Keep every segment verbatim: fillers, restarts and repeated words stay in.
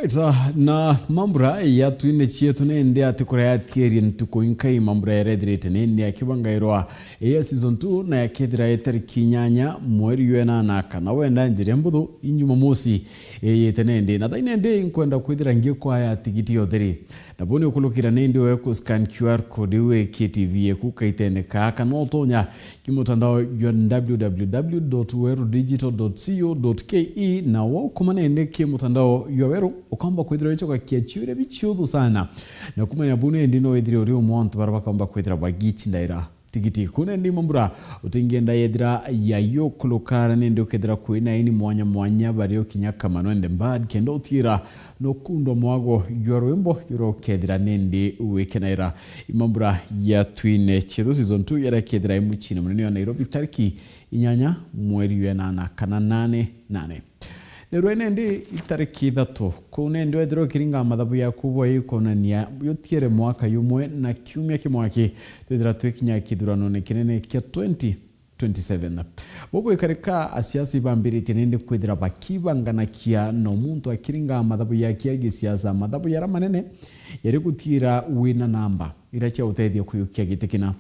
Ita na mambura ya twine cietu nindi ati kuria yatierie ntuku inkai mambura yarethirite nindi akibangairwa ya season two na yakethira itariki inyanya mweri wa enana kana wenda njira mbuthu injumamosi iyite nindi. Na thaine ndi nkwenda kwithira ngikwaya tigiti ya utheri. Na buni ukulukira nindi we ku scan Q R code iu wi K T V eku kaitene kaa kana utonya kimutandao jwa w w w dot weru digital dot co dot k e, na waukomana indi kimutandao jwa Weru, ukaomba kwithirwa wicokakia ciuria biciuthu sana. Na kumania buu nindi no withire uri umwe wa antu baria bakaomba kwithira bagicindaira tigiti. Kuna ndi mambura utingienda yethira yayo kulukara nindi ukethira kwina aini mwanya mwanya bario kinya Kamano and the Bad kenda utiira nukundwa mwago jwa rwimbo jurokethira nindi wikenaira. Imambura ya twine cietu season two yaria kethira imucine munene wa Nairobi tariki inyanya mweri wa enana kana nane nane. Nerwe nendi itariki ithatu kuu nendi wethirwa ukiringa mathabu yaku bwa ikonania yutiere mwaka yumwe na kiumia kimwe aki twithira twikinya kithuranone kinene kia twenty twenty-seven. Bugwikarika asiasi bambiritie nindi kwithira bakibanganakia no muntu akiringa mathabu yake ya gisiasa. Mathabu yara manene yari gutiira wina namba iria cia utethia kuyukia giti kina.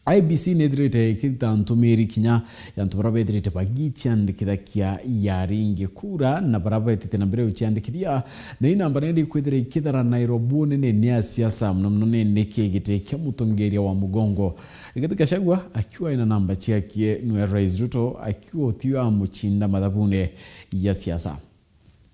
I B C nithirite ikiruta ntumiri kinya ya antu baria bethirite bagiciandikithakia ya ringi kura na baria betite na mbere guciandikithia, na inamba nindi ikwithira ikitharanairwa bunene ni asiasa, muno muno nindi ki giti kia mutongeria wa mugongo. Rigathi Gachagua akiwa ina namba ciakie nwe Rais Ruto akiwa utio amucinda mathabune ya siasa.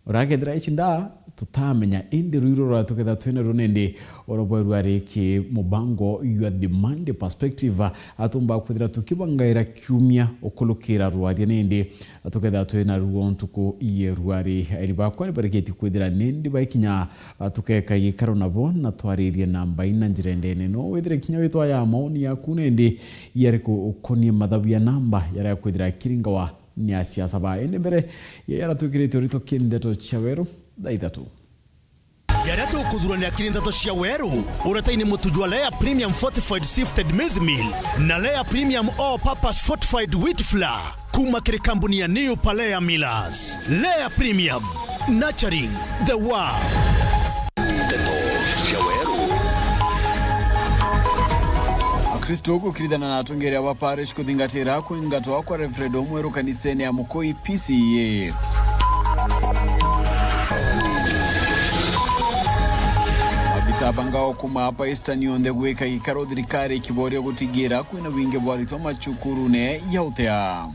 Urakethira icinda tutamenya, indi ruiro rwa tuketha twina ruo nindi oro bweru ari ki mubango jwa the Monday Perspective, atumba kwithira tukibangaira kiumia ukulukira rwaria nindi tuketha twina ruo ntuku ye rwari. Airi bakwa ni barikiti kwithira nindi baikinya tukeka gikaro nabo na twaririe namba ina njira ndene. No withire kinya witwa ya maoni yaku nindi yariku ukonie mathabu ya namba yaria kwithira kiringawa ni asiasa ba. Indi mbere ya yaria twikirite urito ki ndeto cia weru thaa ithatu. Yaria tukuthurania kiri ndeto cia weru, uretaini mutu jwa Lea Premium Fortified Sifted Maize Meal na Lea Premium All Purpose Fortified Wheat Flour kuma kiri kambuni ya New Palea Millers. Lea Premium, nurturing the world. Ndeto cia weru. Akristo gukirithana na atongeria ba parish kuthingatira kwingatwa kwa Reverend Omweru kanisene ya Mukui P C E A. Maabisa ba ngao kuma apa Eastern yonthe gwika gikaro thirikari ikiboria gutigira kwina wingi bwa aritwa macukurune ya utea.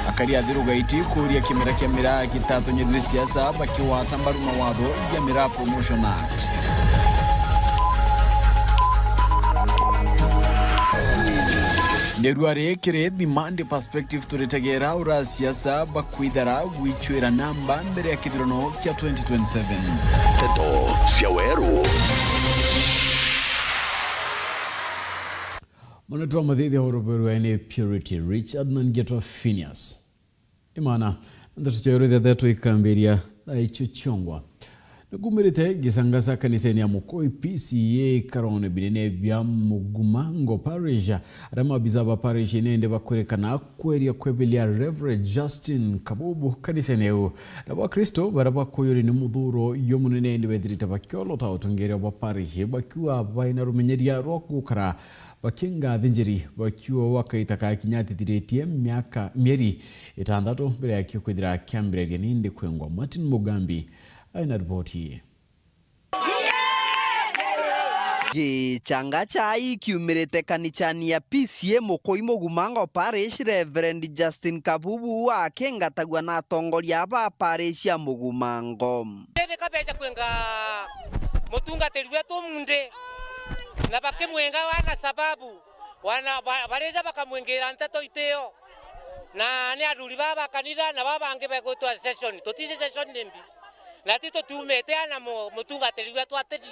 Akari a Thiru Gaiti kuuria kimera kia miraa gitatonyethwe siasa bakiwata mbaru mawatho ya Miraa Promotion Act. Nderua ri kiri The Monday Perspective, turitegera ura siasa bakwithara gwicwira namba mbere ya kithurano kia twenty twenty-seven. Nteto cia weru. Mwana twa mathithi wa rubero ni Purity Richard na ngetwa Phineas. Imana, ndeto cia rwithe thetu ikambiria thaa icio ciongwa. Nikumirite gisanga sa kaniseni ya Mukui P C A karone binene bia Mugumango Parish. Aria maabisa ba parish nende bakwirikana kweria kwebilia Reverend Justin Kabubu kaniseni eu. Na bakristo baria bakuyuri ni muthuro yo munene ni bethirite bakiolota utongeria bwa parish bakiuga baina rumenyeria rwa gukara bakinga athinjiri bakiuga wakaita kakinya atithiritie miaka mieri itandatu mbere yakio kwithira akiambiriria nindi kwengwa. Martin Mugambi aina riboti ii. Gichanga chai kiumirite kanichani ya P C A Mukui Mugumango Parish, Reverend Justin Kabubu akingatagua na atongoria ba parish ya Mugumango. Ni kabeja kwenga mutungatiri wetu munthi na bakimwenga wana sababu. Wana ba-, barija bakamwingira nteto itio, na ni athuri baa ba kanitha, na baa bangi begwitwa session. Tutiji session ni mbi, na ti tutiumite ana mu-, mutungatiri wetu atiji.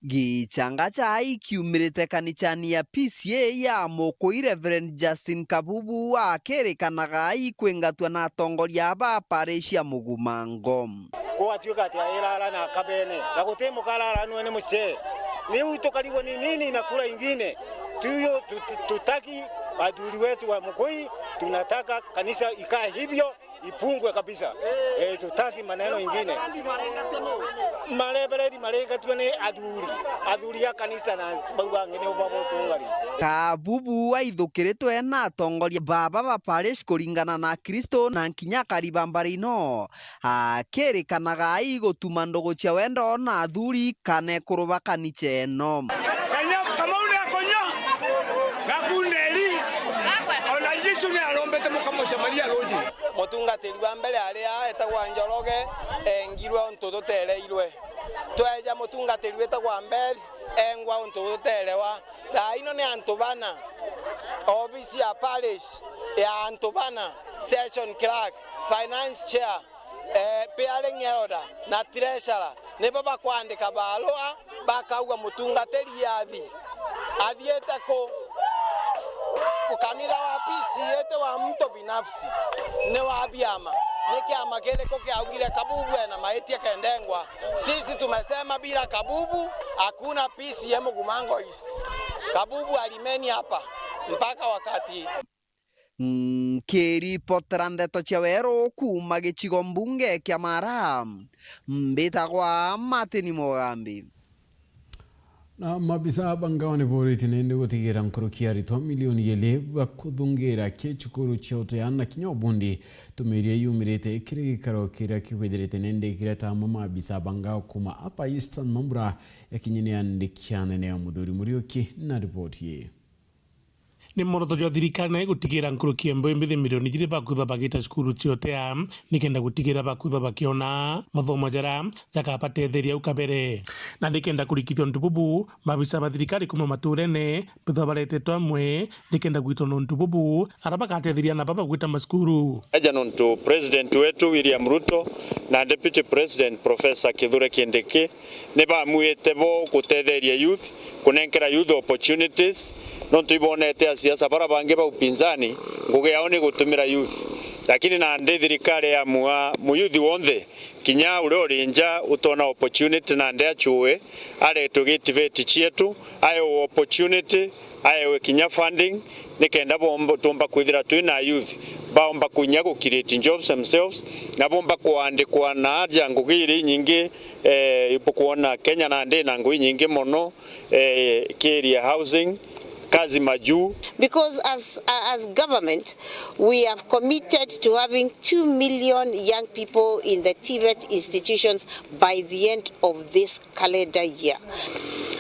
Gichanga chai kiumirite kanichani ya P C A ya Mukui, Reverend Justin Kabubu akirikanaga aikwingatwa na atongoria ba parish ya Mugumango. Gwatuika ati airara na kabene, na guti mukarara nwe ni mucee. Riu tukarigwo ni nini na kura ingine. Tuyo tut-, tutaki Athuri wetu wa Mukui, tunataka kanisa ikae hivyo, ipungwe kabisa. Eh, tutaki maneno ingine. Mareverend marengatue ni athuri, athuri a kanisa na bau bangi ni bo bagutungari. Kabubu aithukiritwe na atongoria baba ba parish kuringana na Kristo na nkinya akariba mbari ino. Akirikanaga aigutuma ndugu cia wendo na athuri kana ekuru ba kanicha ino. Kanya-, Kamau ni akonya, gakunderi, ona Jesu ni arombete muka Samaria ruji. Mutungatiri wa mbere ari aa etagwa Njoroge, engirwe untu tutereirwe. Tweja mutungatiri witagwa Beth, engwa untu tuterewa. Thaa ino ni antu bana, obisi ya parish ya antu bana, session clerk, finance chair, eh, bearing elder na treasurer, nibo bakwandika barua, bakauga mutungatiri athi, athiite ku? Kanitha wa P C A ti wa mtu binafsi, ni wa biama. Ni kiama kiriku kiaugire Kabubu ena maitia kendengwa? Sisi tumesema bila Kabubu hakuna P C A Mugumango East. Kabubu alimeni hapa mpaka wakati. Nkiripotera ndeto cia weru kuuma gicigo mbunge kia Mara, mbitagwa Martin Mugambi. Na mabisa ba ngao ni boritie nindi gutigira nkuruki ya aritwa milioni iiri bakuthungira ki cukuru cia utea na kinya ubundi. Tumiria yumirite kiri gikaro kiria kikwithirite nindi kireta amwe mabisa ba ngao kuuma Upper Eastern Mambura yakinyire andiki anene ya Muthuri Muriuki na riboti ii. Ni mworoto jwa thirikari nayo gutigira nkuruki ya mbewi mbithi milioni iiri bakwithwa bagita cukuru cia utea, nikenda gutigira bakwithwa bakiona mathomo jaria jakabatetheria au kabere. Na nikenda kurikithia untu bubu, mabisa ba thirikari kuuma maturene bithwa baretetwe amwe nikenda gwitwa na untu bubu, aria bagatetheria na baba gwita macukuru. Eja nontu President wetu William Ruto na Deputy President Professor Kithure Kindiki ni bamuite bo gutetheria youth, kunenkera youth opportunities, nontu ibonete asiasa bara bangi ba upinzani ngugi yao ni gutumira youth. Lakini nandi thirikari yamua muyuthi wonthe, kinya uria uri nja utona opportunity nandi acuwe, aretwe gitiveti cietu, aewe opportunity, aewe kinya funding, nikenda bomba, tumba kwithira twina youth baomba kunya gu create jobs themselves, na bomba kuandikwa na aja ngugi iri inyingi, eh, ibukwona Kenya nandi na ngugi inyingi mono, eh, kiria housing, kazi majuu. Because as, uh, as government, we have committed to having two million young people in the TVET institutions by the end of this calendar year.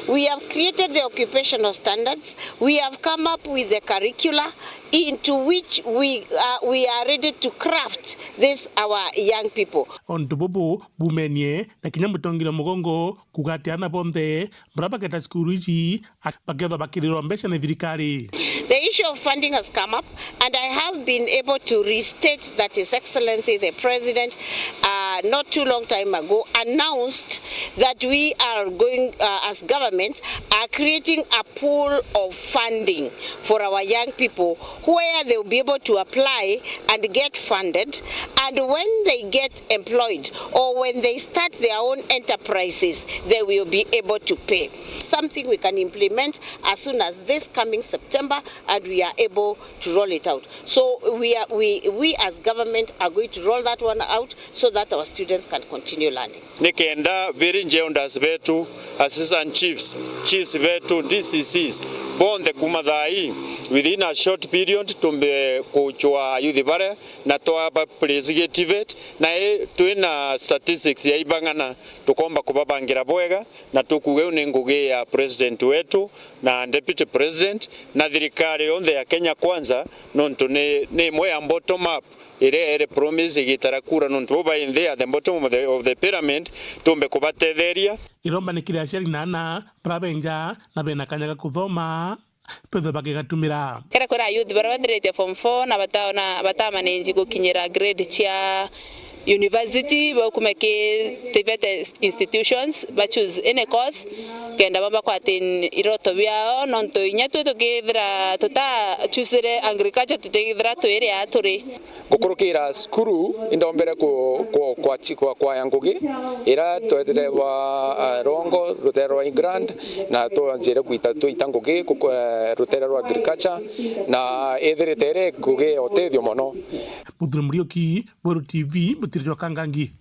We have created the occupational standards. We have come up with the curricula into which we, uh, we are ready to craft this our young people. Untu bubu bumenie na kinya mutongeria mugongo kuuga ati aana bonthe baria bageta cukuru iji bakethwa bakirirwa mbeca ni thirikari. The issue of funding has come up, and I have been able to restate that His Excellency the President, uh, not too long time ago, announced that we are going, uh, as government, are creating a pool of funding for our young people where they will be able to apply and get funded, and when they get employed or when they start their own enterprises, they will be able to pay. Something we can implement as soon as this coming September, and we are able to roll it out. So we are, we, we as government are going to roll that one out so that our students can continue learning. Nikenda village elders betu, assistant chiefs, chiefs betu, D C Cs, bonthe kuuma thaa ii, within a short period, tumbe kucwa ayuthi bare na twaba place gi TVET, na i twina statistics ya ibang'ana, tukomba kubabangira bwega, na tukuuga iu ni ngugi ya president wetu na deputy president na thirikari yonthe ya Kenya Kwanza, nontu ni, ni imwe ya bottom up iria iri promise igitara kura, nontu bo bai nthi at the bottom of the, of the pyramid, tumbe kubatetheria. Iromba ni kiri aciari na aana bara benja na bena kanya ga kuthoma, bethwe bakigatumira. Kere kwira youth bara bathirite form four na bata-, na batamanage gukinyira grade cia university, baukume ki TVET institutions, ba choose any course. Kenda babakwate iroto biao, nontu inya twi tukithira tutachusire agriculture, tutithira twiri aa turi. Ngukurukira cukuru, indombere ku-, ku-, kwa chi-, kwa-, kwaya ngugi, ira twetire rwa, eh, Rongo, rutere rwa England, na twanjire gwita, twita ngugi ku-, eh, rutere rwa agriculture, na ithirite iri ngugi ya utethio mono. Muthuri Muriuki, Weru T V, Mutiriri wa Kangangi.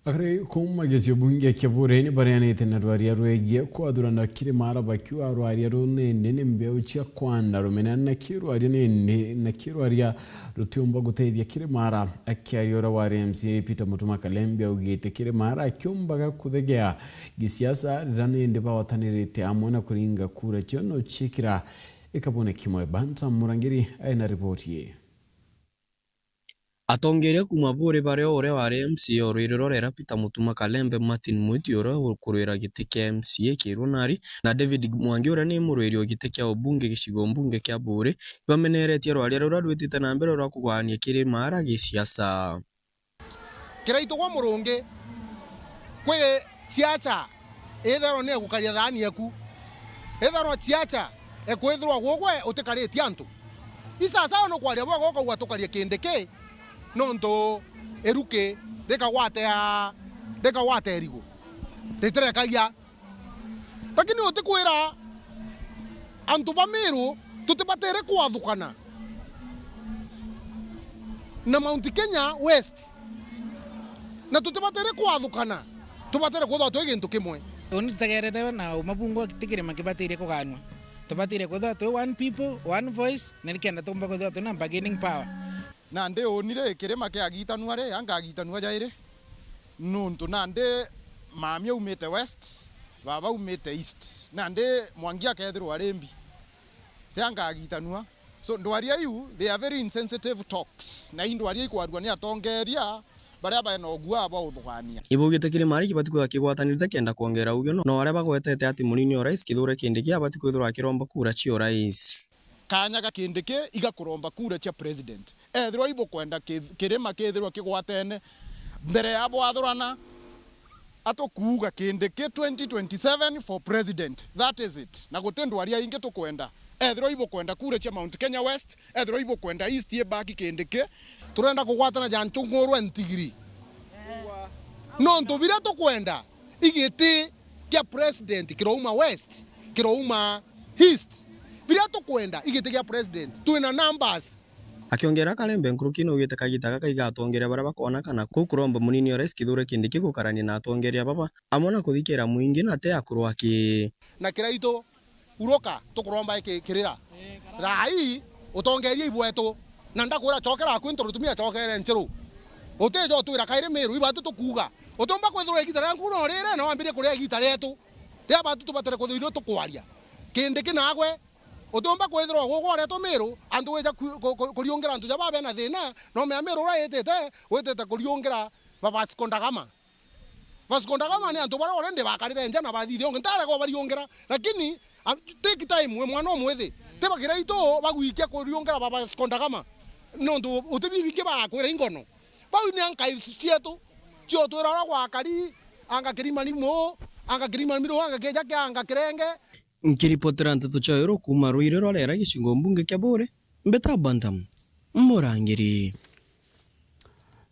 Akari kuuma gicigo bunge kia Buuri ni bareanite na rwaria rwegie kwathurana kiri mara bakiuga rwaria ruu nindi ni mbeu cia kwana rumena na ki rwaria nindi na ki rwaria rutiumba gutethia kiri mara. Akiaria uria wari M C A Peter Mutuma Kalembe augite kiri mara akiumbaga kuthegea gisiasa riria nindi bawatanirite amwe na kuringa kura cio no ciikira ikabune kimwe. Banta Murangiri aina riboti ii. Atongeria kuuma Buuri bario uria wari M C A o rwiri rwa rera Peter Mutuma Kalembe, Martin Mwiti uria ukurwira giti kia M C A Kiiru Nari, na David Mwangi uria ni murwiri o giti kia ubunge gicigo mbunge kia Buuri, ibameneretie rwaria ruria rwitite na mbere rwa kugwaania kiri mara gisiasa. Kiraitu gwa Murungi, kwi ciaca itherwa ni egukaria thaani eku. Itherwa ciaca ekwithirwa gugwe utikaritie antu. Isasawa nukwaria bwega ukauga tukarie Kindiki, nontu iruki rikagwate a-, rikagwate irigu, ritirekagia. Lakini utikwira antu ba Meru tutibatire kwathukana na Mount Kenya West, na tutibatire kwathukana, tubatire kwithirwa twi gintu kimwe. Uni tutegerete na uma bungwa ti kirima kibatiire kuganwa. Tubatire kwithirwa twi one people, one voice, na nikenda tumba kwithirwa twina bargaining power. Nandi uni ri, kirima kiagitanua ri, angagitanua jairi? Nuntu nandi mami aumite West, baba aumite East. Nandi Mwangi akethirwa ari mbi, ti angagitanua. So, ndwaria iu, they are very insensitive talks. Na i ndwaria ikwarua ni atongeria baria baina uguaa bwa uthugania. Ibaugite kiri mari kibati kwithirwa kigwatanirite kenda kwongera ugio, no, no aria bagwetete ati munini o rais Kithure Kindiki abati kwithirwa akiromba kura cia urais. Kanya ga Kindiki igakuromba kura cia president. Ethirwa ibukwenda ki-, kirima kithirwa kigwatene mbere ya bwathurana, atukuuga Kindiki twenty twenty-seven for president. That is it. Na guti ndwaria ingi tukwenda. Ethirwa ibukwenda kura cia Mount Kenya West, ethirwa ibukwenda East ibaki Kindiki. Turenda kugwatana ja nchungurwe ntigiri. Nontu biria tukwenda, igiti kia president kirouma West, kirouma East. Biria tukwenda, igiti kia president. Twina numbers. Akiongera Kalembe nkuruki naugite kagita gaka igatongeria baria bakwonakana kuu kuromba munini o rais Kithure Kindiki gukarania na atongeria baba, amwe na kuthikira mwingi na te akurwa ki. Na Kiraitu, uruka, tukuromba iki kirira. Thaa ii, utongerie ibwetu. Na ndakwira cokera aku into rutumia cokere nchiru. Utija utwira kairi Miru, ibatu tukuuga. Utiumba kwithirwa igita riaku no rire, na wambirie kuria igita rietu. Ria batu tubatire kwithirwa irio tukwaria. Kindiki nagwe, utiumba kwithirwa gugwa uretwa Miru, antu wija ku-, ku-, ku-, kuriungira antu ja babe na thina, no mea Miru uria itite, witite kuriungira baba Sikondagama. Vasco da Gama ni antu baria already bakarire nja na bathithia ungi ntarega ubariungira, lakini, a, take time, we mwana umwithi, ti bakira itu bagwikia kuriungira ba Vasco da Gama, nontu uti bibingi bagakwira ingono. Bau ni archives cietu, ciotwira uria gwakari, anga kirimani mu, anga kirimani miru, anga kija kia, anga kirenge. Nkiripotera nteto cia Weru kuuma Ruiri rwa Rera gicigo mbunge kia Buuri, mbeta Bantam Murangiri.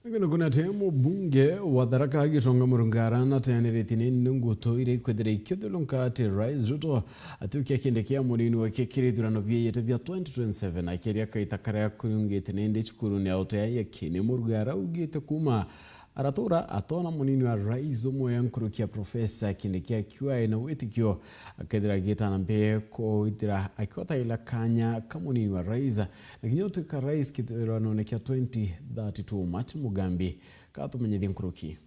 Nkunakunate mubunge wa Tharaka Gitonga Murugara nateaniritie ni ngutu iria ikwithira ikiuthulunka ati Rais Ruto atukia kindi kia munini wake kiri ithurano bieyete bia twenty twenty-seven, akiaria kaita karia kuriungite nindi cukurune ya utea ya Kini. Murugara augite kuuma aratura atona munini wa rais umwe ya nkuruki ya Professor Kindiki akiuga ena witikio akethira agitana mbere kwithira akiwataila kanya ka munini wa rais na kinya utwika rais kithuranone kia twenty thirty-two. Martin Mugambi katumenyithie nkuruki.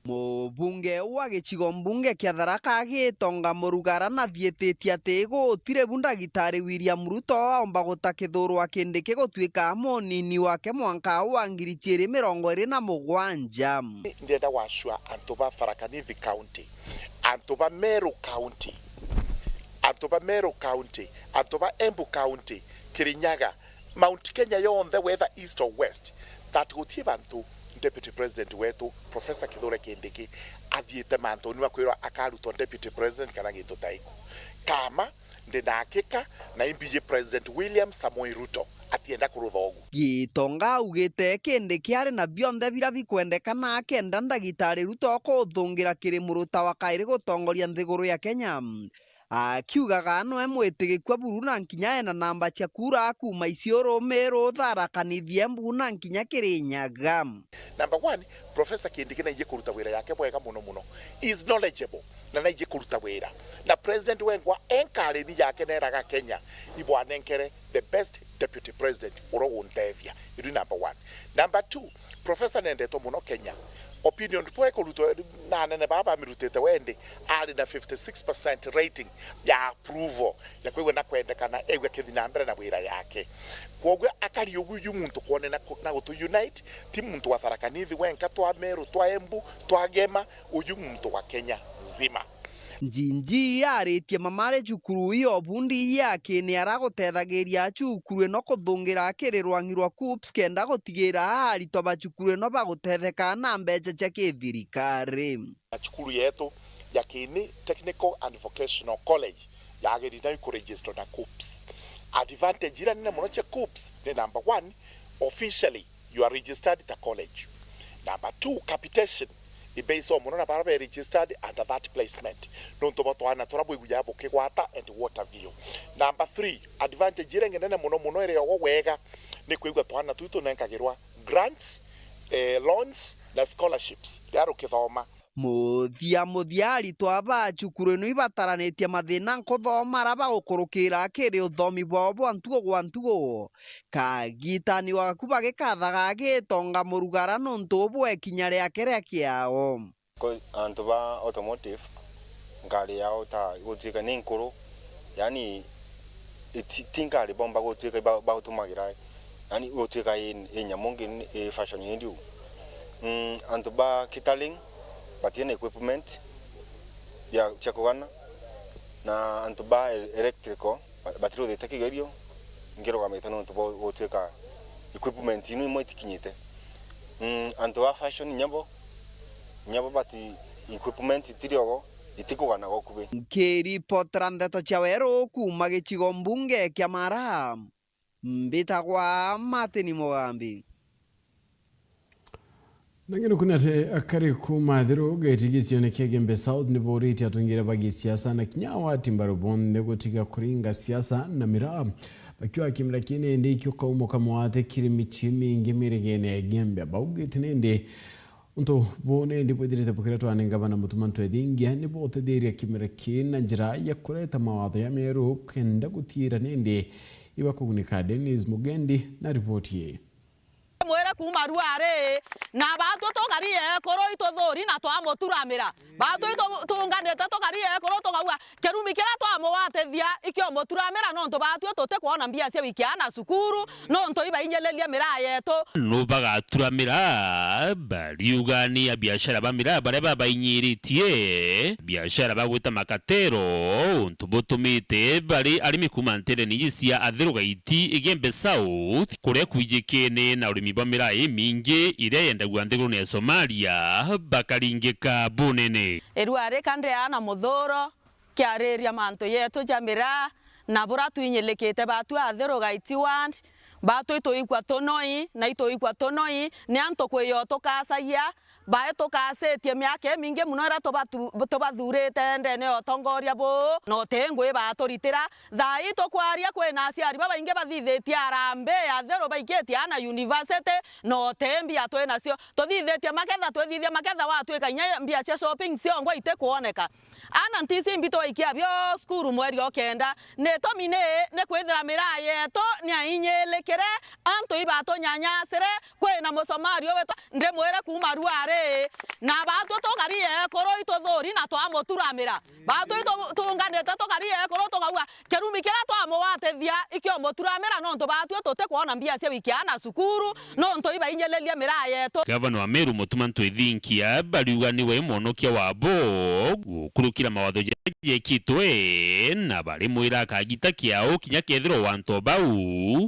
Mubunge wa gicigo mbunge kia Tharaka Gitonga Murugara nathiititie ati gutiri bu Ndagitari William Ruto aomba guta Kithurwa Kindiki gutuika munini wake mwanka wa ngiri ciiri mirongo iri na mugwanja. Ndienda gwacua antu ba Tharaka Nithi County, antu ba Meru County, antu ba Meru County, antu ba Embu County, Kirinyaga, Mount Kenya yonthe, whether east or west, that gutie bantu Deputy President wetu, Professor Kithure Kindiki, athiite mantuni ma kwirwa akarutwa Deputy President kana gintu ta iku. Kama ndi na hakika na imbiji President William Samoei Ruto atienda kurutha ugu. Gitonga augite Kindiki ari na bionthe biria bikwendekana akenda ndagitari Ruto kuthungira kiri muruta wa kairi gutongoria nthiguru ya Kenya. Akiugaga noe mwitigikua buru na nkinya ena namba cia kura kuuma Isiolo, Meru, Tharaka Nithi, Embu na nkinya Kirinyaga. Number one, Professor Kindiki naiji kuruta wira yake bwega muno muno. He is knowledgeable na naiji kuruta wira. Na President wengwa enkarini yake neraga Kenya ibwanenkere the best Deputy President uria uguntethia. Iru number one. Number two, Professor nendetwe muno Kenya. Opinion poll ikurutwa na anene baba bamirutite wendi ari na fifty six percent rating ya approval ya kwigua na kwendekana egua kithi na mbere na wira yake. Kwoguo akari ugu ju muntu kwone na ku-, na gutu unite, ti muntu wa Tharaka Nithi wenka, twa Meru, twa Embu, twa Gema, uju muntu wa Kenya nzima. Njinji aritie mamare cukuru iyo bundi iria akini ara gutethagiria cukuru ino kuthungira kiri rwangi rwa KUCCPS kenda gutigira aritwa ba cukuru ino bagutetheka na mbeca cia kithirikari. Cukuru yetu ya Kiini Technical and Vocational College yagiri nayo kuregister na KUCCPS. Advantage iria nene muno cia KUCCPS ni number one, officially you are registered ta college. Number two, capitation i base o muno na bara be registered under that placement. Nontu bwa twana tura bwiguja bukigwata and what have you. Number three, advantage iria ingi nene muno muno iri ogo wega ni kwigua twana tu tunenkagirwa grants, eh, loans na scholarships riria rukithoma. Muthia muthia, aritwa ba cukuru ino ibataranitie mathina nkuthoma ara bagukurukira kiri uthomi bwao bwa ntugo gwa ntugo. Kagitani gaku bagikathaga gitonga murugara nontu bwe kinya riake ria kiao. Ko-, antu ba automotive, ngari yao ta gutwika ni nkuru, yani, iti-, ti ngari bomba gutwika ba-, bautumagira, yani, gutwika i, i nyamu ngi, i fashion indi u. Mm, antu ba catering, batina equipment bia, cia kugana, na antu ba e-, electrical, ba-, batiruthite kigerio, nkirugamite nontu bwa gutwika equipment ino imwe itikinyite. Mm, antu ba fashion nyabo, nyabo bati equipment itiri ogo, itikuganaga ukubi. Nkiripotera ndeto cia weru kuuma gicigo mbunge kia Mara, mbitagwa Martin Mugambi. Na nginuku ni ati akari kuuma Athiru giti gicione kia Igembe South ni buritie atongeria ba gisiasa na kinya awati mbaru bonthe gutiga kuringa siasa na miraa. Bakiuga kimera kii nindi ikio kaumo kamwate kiri micii mingi mirigene ya Igembe. Baugite nindi untu buu nindi bwithirite bukira twane ngavana Mutuma Ntwethingia ni butithiria kimera kii na njira ya kureta mawatho ya meru kenda gutiira nindi ibakugunika. Dennis Mugendi na ripoti ii. Mwire kuuma ruari, na baatwi tukari ekuru ituthuri na twamuturamira. Baatwi itu-, tuunganite tukari ekuru tukauga, kirumi kiria twamugwatithia ikio muturamira, nontu baatwi tutikwona mbia cia gwikia aana cukuru, nontu ibainyilirie miraa yetu. Nu bagaturamira, bariuga ni abiashara ba miraa baria babainyiritie, biashara bagwita makatero, untu butumite bari arimi kuuma nteere nyingi cia Athiru Gaiti, Igembe South, kuria kwijikene na urimi bwa miraa imingi iria yendagua nthigurune ya Somalia, bakaringika bunene. Irua rika ndia na muthuro kiariria mantu yetu ja miraa, na bura twinyilikite baatwi Athiru Gaiti ward, baatwi ituikwa tunoi, na ituikwa tunoi, ni antu kwio tukacagia, bae tukacitie miaka imingi muno iria tubatu-, tubathurite ndene ya utongoria buu, na uti ngui baaturitira. Thaa ii tukwaria, kwina aciari babaingi bathithitie harambee ya Athiru baikitie aana university, na uti mbia twi nacio. Tuthithitie maketha, twithithia maketha, watwika inya mbia cia shopping ciongwa itikwoneka. Aana ntici mbi twaikia bio cukuru mweri o kenda. Ni itumi ni, ni kwithira miraa yetu ni ainyilikire, antu ibatunyanyasire, kwina musomari ugwitwa, ndimwire kuuma ruari. Ii, na baatwi tukari ekuru ituthuri na twamuturamira. Baatwi itu-, tuunganite tukari ekuru tukauga, kirumi kiria twamugwatithia ikio muturamira, nontu baatwi tutikwona mbia cia gwikia aana cukuru, nontu ibainyiririe miraa yetu. Gavana wa Meru Mutuma M'Ethingia bariuga niwe mwonokia wabo gukurukira mawatho jaria jekitwe, na barimwira akagita kiao kinya kethirwa antu bau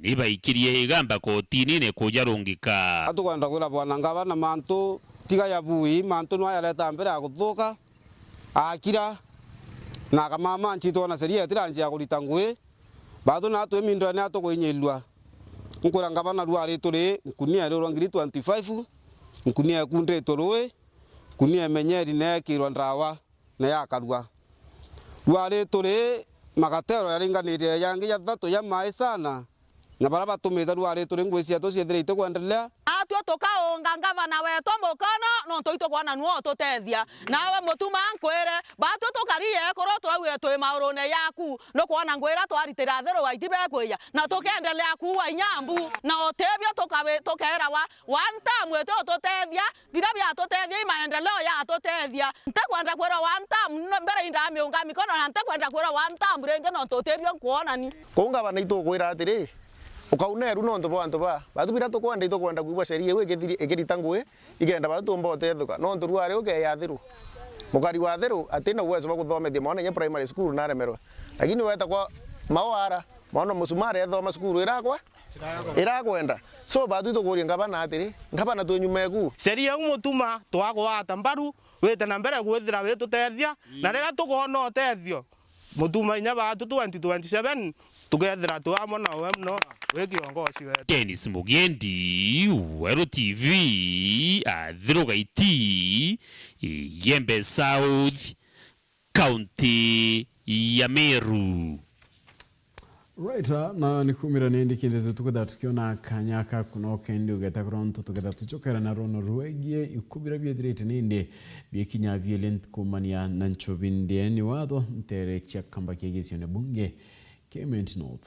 nibaikirie igamba kotini ne kujarungika. Atukwenda kwira bwana ngavana mantu tiga ya bui, mantu nwa yareta mbere ya guthuka, akira, na akamama nchitwa na sheria itiranjia kurita ngui. Baatwi na atwi mindone atukuinyilua. Nkwira ngavana rwari turi nkunia rirwa ngiri twenty-five, nkunia ikunditwe rui, nkunia imenyeri na ekirwa ndawa na yakarua. Rwari turi magatero yaringanirie yangi jathatu ja mai sana, na baria batumite rwari turi ngui cietu ciethire itikwendelea. Atwi tukaunga ngavana wetu mukono, nontu itukwona nwe ututethia. Nawe Mutuma nkwire, baatwi tukari ekuru turaugire twi maurune jaku, nukwona ngwira twaritira thiru waiti bekwija, na tukendelea kuua inyambu, na utibio tukawi-, tukeerawa one term iti ututethia, biria biatutethia i maendeleo yatutethia. Ntikwenda kwirwa one term, mbere indamiunga mikono, na ntikwenda kwirwa one term ringi nontu utibio nkwonani. Kuu ngavana itukwira atiri, ukauna eru nontu bwa antu baa. Baatwi biria tukwenda, itukwenda kwigua sheria iu ikithiri-, ikirita ngui, ikenda baatwi tumba utethuka. Nontu rwari ukeya thiru. Mukari wa thiru atina uwezo bwa kuthomethia mwana inya primary school naremerwe. Lakini weta kwa mawara, mwana musumari ethoma cukuru irakwa? Irakwenda. So, baatwi tukuria ngavana atiri, ngavana twi nyuma eku? Sheria iu Mutuma twagwata mbaru, wite na mbere gwithira witutethia, na riria tukwona utethio, Mutuma inya baatwi twenty twenty-seven, tukethira twi amwe nawe mono wi kiongozi wetu. Dennis Mugendi, Weru T V, Athiru Gaiti, Igembe South, County ya Meru. Right, ah, na ni kumira ni ndikindete tukwithira tukiona kanya ka kunoka indi ugeta kurwa ntu tugetha tucokera na rono rwegie ikubira biethirite nindi bikinya biele ntikumania na nchobi ndie ni watho ntere cia kamba kia gicione bunge kia Imenti North.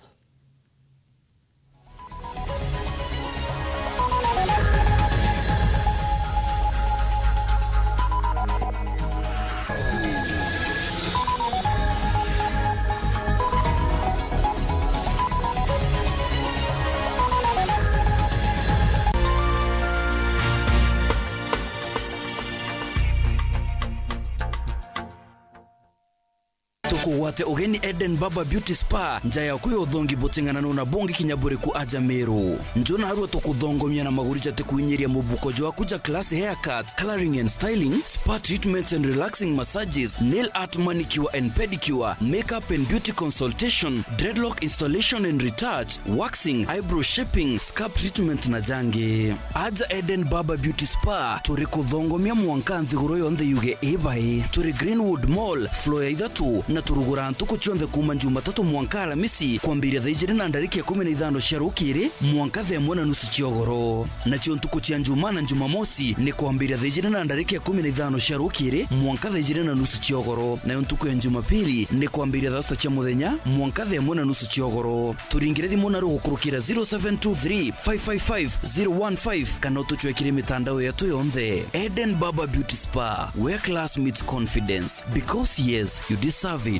Tukugwate ugeni Eden Barber Beauty Spa, nja yaku ya uthongi buting'ananu na bungi kinya buriku aja Meru. Nju narua tukuthongomia na maguri jatikuinyiria mubuko jwaku ja class haircuts, colouring and styling, spa treatments and relaxing massages, nail art, manicure and pedicure, makeup and beauty consultation, dreadlock installation and retouch, waxing, eyebrow shaping, scalp treatment na jangi. Aja Eden Barber Beauty Spa, turi kuthongomia mwanka nthiguru yonthe yuge ibai. Turi Greenwood Mall, floor ya ithatu, na turuguraa ntuku cionthe kuuma Jumatatu mwanka Aramisi, kwambiria thaa ijiri na ndarika ikumi na ithano cia rukiri mwanka thaa imwe na nusu cia ugoro. Nacio ntuku cia Njumaa na Jumamosi ni kwambiria thaa ijiri na ndarika ikumi na ithano cia rukiri mwanka thaa ijiri na nusu cia ugoro, nayo ntuku ya Jumapili ni kwambiria thaa sita cia muthenya mwanka thaa imwe na nusu cia ugoro. Turingire thimu naru gukurukira zero seven two three, five five five, zero one five kana utucwekire mitandao yetu yonthe. Eden Barber Beauty Spa, where class meets confidence. Because yes, you deserve it.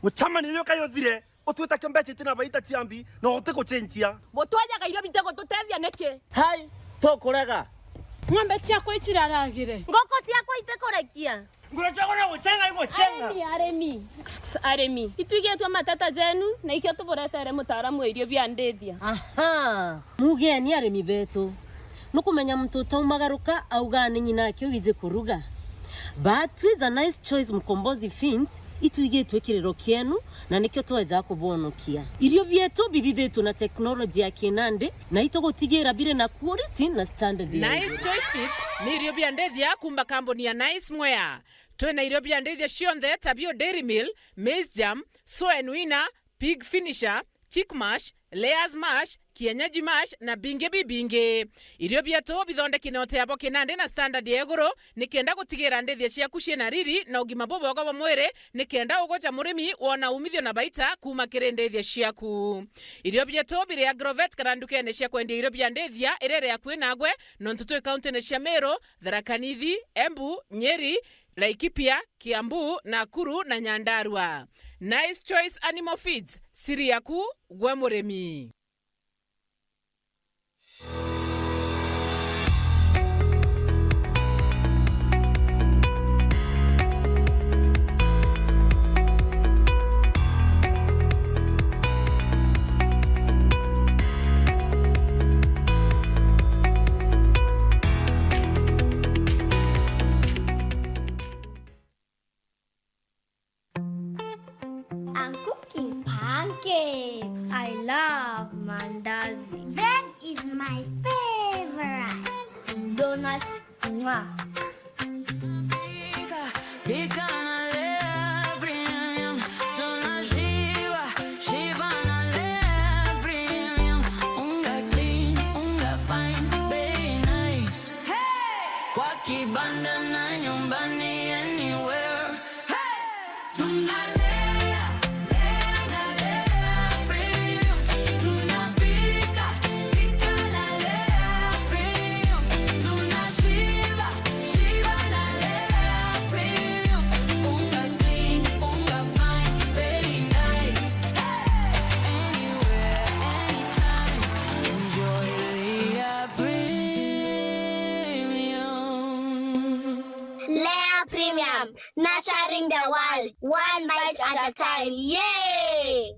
Mucemanio uyu kayu uthire, utwita kio mbeca itina baita cia mbi, na utigucenjia. Butwajaga irio bitigututethia niki? Hai, tukurega. Ng'ombe ciakwa iciraragire. Ngoko ciakwa itikurekia. Ngoro ciakwa no gucenga igucenga. Arimi, arimi. Arimi. Itwigitwe mateta jenu, na ikio tuburetere mutaaramu wa irio bia ndithia. Aha. Mugeni arimi betu. Nukumenya muntu utaumagaruka auga ni nyina ake wiji kuruga. But with a nice choice Mkombozi Feeds, itwigitwe kiriro kienu, na nikio tweja kubonokia. Irio bietu bithithitwe na technology ya kinandi, na itugutigira biri na quality na standard ya Nice iguru. Choice Feeds ni irio bia ndithia kuuma kambuni ya Nice Mwea. Twina irio bia ndithia cionthe ta bio Dairy Meal, Maize Germ, Soen Winner, Pig Finisher, Chick Mash, Layers Mash, kienyeji mash na bingi bibingi. Irio bietu bithondeki na uteabo kinandi na standard ya iguru, nikenda gutigira ndithia ciaku ciina riri na ugima bubwega bwa mwiri, nikenda ugoja murimi wona umithio na baita kuuma kiri ndithia ciaku. Irio bietu biri Agrovet kana ndukene cia kwendia irio bia ndithia iria iri akui nagwe, nontu twi kauntine cia Meru, Tharaka Nithi, Embu, Nyeri, Laikipia, Kiambu, Nakuru na Nyandarua. Nice Choice Animal Feeds, siri yaku gwe murimi. I'm cooking pancakes. I love mandazi. Bread is my favorite. Donuts, mwah. Pika, pika na Lea Premium. Tunashiba, shiba na Lea Premium. Unga clean, unga fine, bei nice. Hey! Kwa kibanda na nyumbani, anywhere. Hey! Tunalea, lea na Lea Premium. Tunapika, pika na Lea Premium. Tunashiba, shiba na Lea Premium. Unga clean, unga fine, very nice. Hey! Anywhere, anytime. Enjoy Lea Premium. Lea Premium, nurturing the world, one bite at a time. Yay!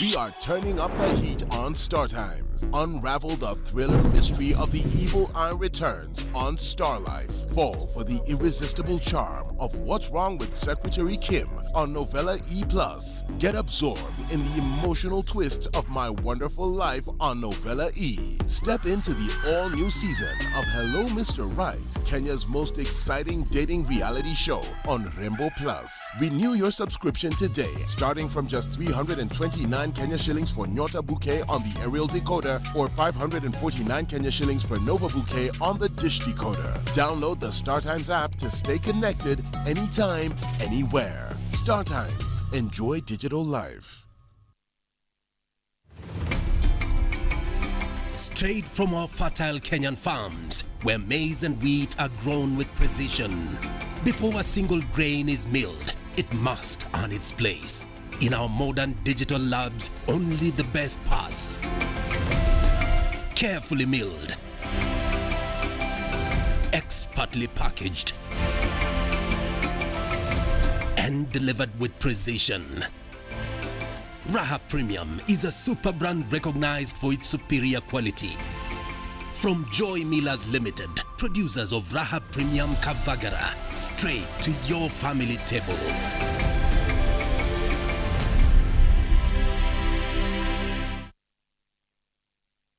We are turning up the heat on Star Times. Unravel the thriller mystery of the evil eye returns on Star Life. Fall for the irresistible charm of What's Wrong with Secretary Kim on Novella E plus. Get absorbed in the emotional twists of My Wonderful Life on Novella E. Step into the all-new season of Hello Mister Right, Kenya's most exciting dating reality show on Rembo Plus. Renew your subscription today, starting from just three hundred and twenty-nine Kenya shillings for Nyota Bouquet on the aerial decoder or five hundred and forty-nine Kenya shillings for Nova Bouquet on the dish decoder. Download the StarTimes app to stay connected anytime, anywhere. StarTimes. Enjoy digital life. Straight from our fertile Kenyan farms, where maize and wheat are grown with precision. Before a single grain is milled, it must earn its place. In our modern digital labs, only the best pass. Carefully milled, expertly packaged, and delivered with precision. Raha Premium is a super brand recognized for its superior quality. From Joy Millers Limited, producers of Raha Premium Kavagara, straight to your family table.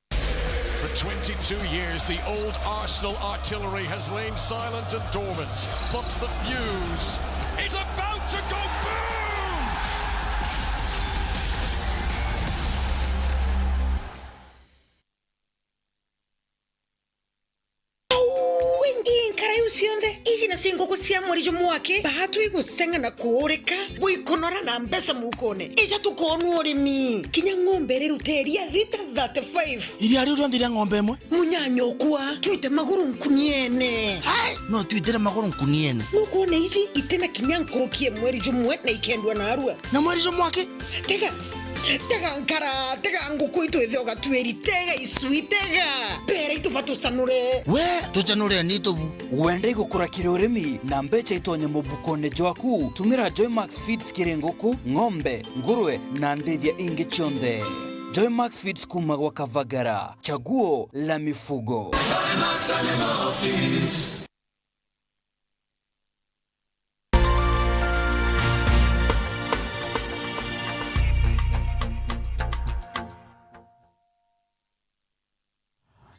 For twenty-two years, the old Arsenal artillery has lain silent and dormant, but the fuse is about to go boom! Au, ingi nkara iu cionthe, iji nacio nguku cia mweri jumwe aki, baatwi guseng'a na kuurika, bwikunora na mbeca mukone. Ija tukoonua urimi. Kinya ng'ombe iri ruteria rita thirty-five. Iria riu rionthe ria ng'ombe imwe? Munyanyokwa, twite maguru nkuniene. Ai, no twitire maguru nkuniene. Nukwona iji itina kinya nkuruki e mweri jumwe na ikendua narua. Na mweri jumwe aki? Tega, tega nkara, tega nguku itu ithe ugatuiri, tega icui, tega. Bera itu batucanure. We, tucanure ni tubu. Wenda igukura kiri urimi na mbeca itonye mubukone jwaku? Tumira Joymax Feeds kiri nguku, ng'ombe, ngurwe na ndithia ingi cionthe. Joymax Feeds kuma gwa Kavagara, chaguo la mifugo.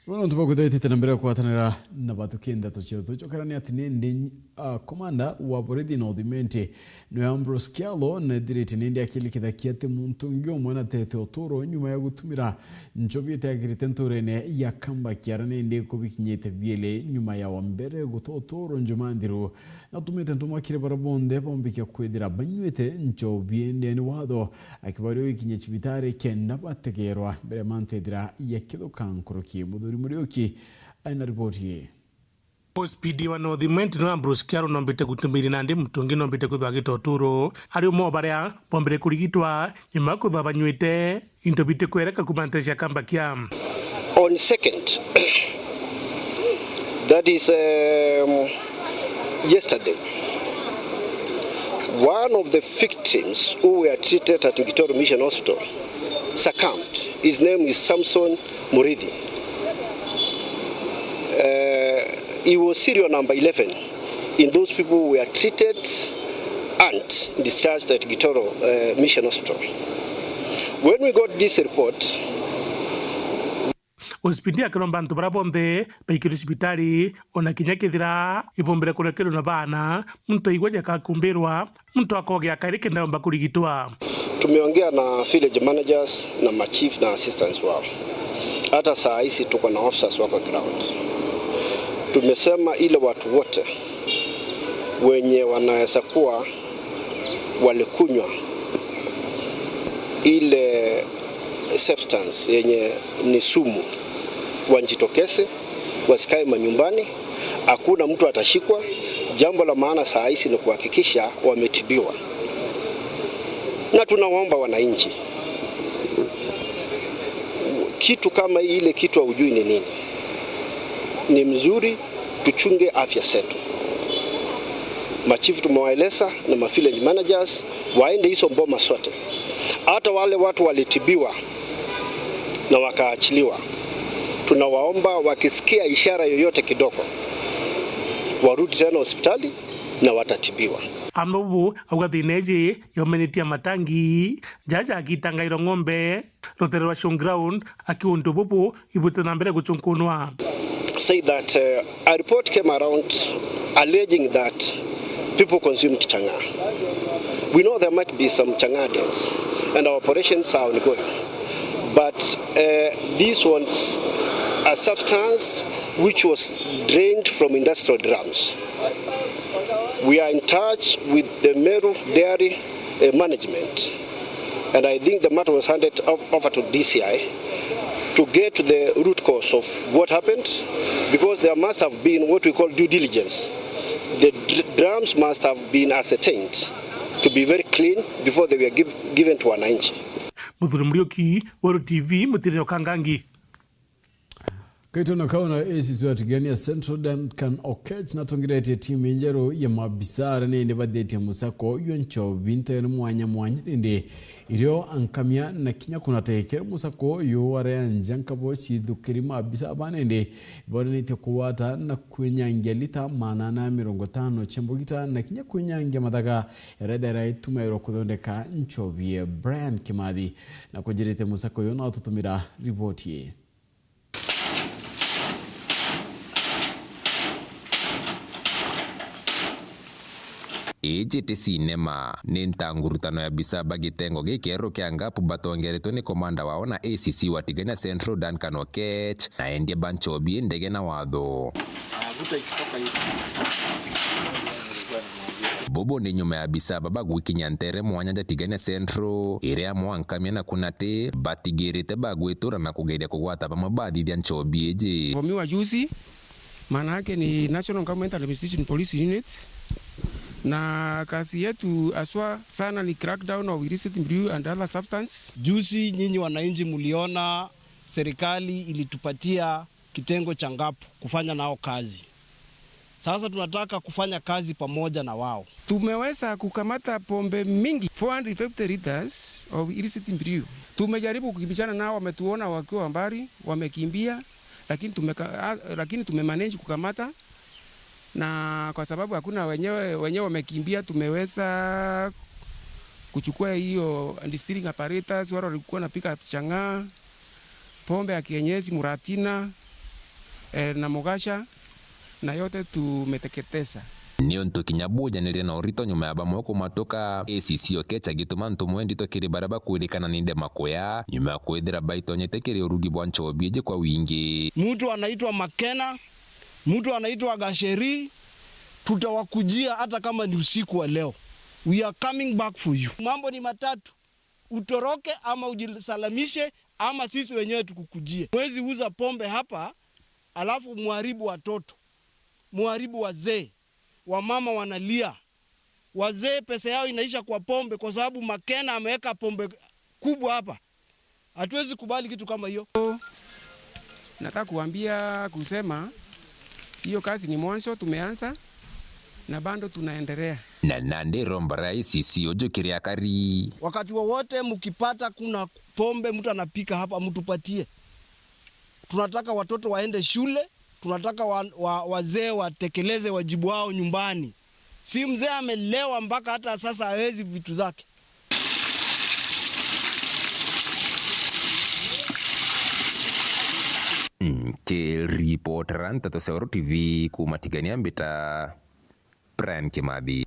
Bono nontu bwa kwithirwa itite na mbere ya kugwatanira na bathuki ndeto cietu, tucokerania ati nindi, ah, komanda wa borithi North Imenti, niwe Ambrose Kyalo, nethirite nindi akilikithakia ati muntu ungi umwe natete uturo nyuma ya gutumira nchobi itagirite nturene ya Kambakia, ara nindi kubikinyite bieli nyuma ya wa mbere guta uturo njuma nthiru. Natumite ntumwa kiri baria bonthe bombike kwithira banywite nchobi, indi ni watho akibaria gwikinyia cibitari kenda bategerwa mbere ya mantu ethira yakithuka nkuruki. Muthuri Muriuki aina riboti ii. O S P D wa North Imenti niwe Ambrose Kyalo nombite gutumiri nandi muntu ungi nombite kwithwa agita uturo ari umwe o baria bombire kurigitwa nyuma ya kwithwa banywite into bitikwereka kuuma ntere cia Kambakia. On second, that is, um, yesterday, one of the victims who were treated at Gitoro Mission Hospital succumbed. His name is Samson Murithi. Uh, he was serial number eleven in those people who were treated and discharged at Gitoro, uh, Mission Hospital. When we got this report, O S P D akiromba antu baria bonthe baikirwe cibitari, ona kinya kethira ibombire kurekerwa na baana, muntu aigua jakakumbirwa, muntu akogea kairi kenda yomba kurigitwa. Tumeongea na village managers na machief na assistants wao. Hata saa hizi tuko na officers wako ground. Tumesema ile watu wote wenye wanaweza kuwa walikunywa ile substance yenye ni sumu, wajitokeze, wasikae manyumbani, hakuna mtu atashikwa. Jambo la maana saa hizi ni kuhakikisha wametibiwa. Na tunawaomba wananchi, kitu kama hii, ile kitu haujui ni nini, ni mzuri tuchunge afya zetu. Machifu tumewaeleza na ma village managers waende hizo boma zote. Hata wale watu walitibiwa na wakaachiliwa, tunawaomba wakisikia ishara yoyote kidogo, warudi tena hospitali na watatibiwa. Amwe bubu auga thina iji yaumanitie matangi jaja akitangairwa ng'ombe rutere rwa showground, akiuga untu bubu ibwite na mbere guchunkunwa. Say that, uh, a report came around alleging that people consumed chang'aa. We know there might be some chang'aa dens and our operations are ongoing. But, uh, this was a substance which was drained from industrial drums. We are in touch with the Meru Dairy, uh, management, and I think the matter was handed ov-, over to D C I to get to the root cause of what happened, because there must have been what we call due diligence. The dr-, drums must have been ascertained to be very clean before they were giv-, given to wananchi. Muthuri Muriuki, Weru T V, Mutirire Okangangi. Kaitono kau na A C C wa Tigania Central Duncan Okech natongeretie timu injeru ya maabisa aria nindi bathitie musako uyu nchobi nteene mwanya mwanya nindi irio ankamia na kinya kunatekera musako uyu waria nja nkabo cithukiri maabisa aba nindi bonenetie kugwata na kwinyangia lita maana ana mirongo itano cia mbugita na kinya kwinyangia mathaga yaria ithera itumairwa kuthondeka nchobi. Brian Kimathi na kunjirite musako uyu na ututumira riboti ii. Iji ti cinema, ni ntangurutano ya bisa ba gitengo gikieru kia Ngapu batongeretwe ni komanda wao na A C C wa Tigania Central Duncan Okech, na endia ba nchobi ndege na watho. Bubu ni nyuma ya bisa baba gwikinya ntere mwanya ja Tigania Central, iria amwe ankamia na kunati batigirite bagwitura na kugeria kugwata bamwe bathithia nchobi iji. Vamiwa juzi, maana yake ni National Government Administration Police Units, na kazi yetu haswa sana ni crackdown of illicit brew and other substance. Juzi nyinyi wananchi mliona serikali ilitupatia kitengo cha Ngapu kufanya nao kazi. Sasa tunataka kufanya kazi pamoja na wao. Tumeweza kukamata pombe mingi, four hundred fifty liters of illicit brew. Tumejaribu kukimbizana nao, wametuona wakiwa mbali, wamekimbia, lakini tumeka-, ah, lakini tumemanage kukamata, na kwa sababu hakuna wenyewe, wenyewe wamekimbia, tumeweza kuchukua hiyo distilling apparatus, wale walikuwa wanapiga chang'aa, pombe ya kienyeji, muratina, eh, na mugasha, na yote tumeteketeza. Niuntu kinya bujanirie na urito nyuma ya bamwe kumatuka, A C C Okecha agituma ntumo indito kiri baria bakwirikana ni ndema kuya, nyuma ya kwithira baitonyete kiri urugi bwa nchobi iji kwa wingi. Mtu anaitwa Makena, mtu anaitwa Gasheri, tutawakujia hata kama ni usiku wa leo. We are coming back for you. Mambo ni matatu, utoroke ama ujisalamishe ama sisi wenyewe tukukujie. Huwezi uza pombe hapa alafu muharibu watoto, muharibu wazee, wamama wanalia, wazee pesa yao inaisha kwa pombe kwa sababu Makena ameweka pombe kubwa hapa. Hatuwezi kubali kitu kama hiyo. Nataka kuambia kusema hiyo kazi ni mwanzo tumeanza na bado tunaendelea. Na nandi romba rais isi uju kiri akari. Wakati wowote mkipata kuna pombe mtu anapika hapa, mtupatie. Tunataka watoto waende shule, tunataka wa, wa, wazee watekeleze wajibu wao nyumbani. Si mzee amelewa mpaka hata sasa hawezi vitu zake. Nkiripotera Nteto cia Weru T V kuuma Tigania, mbita Brian Kimathi.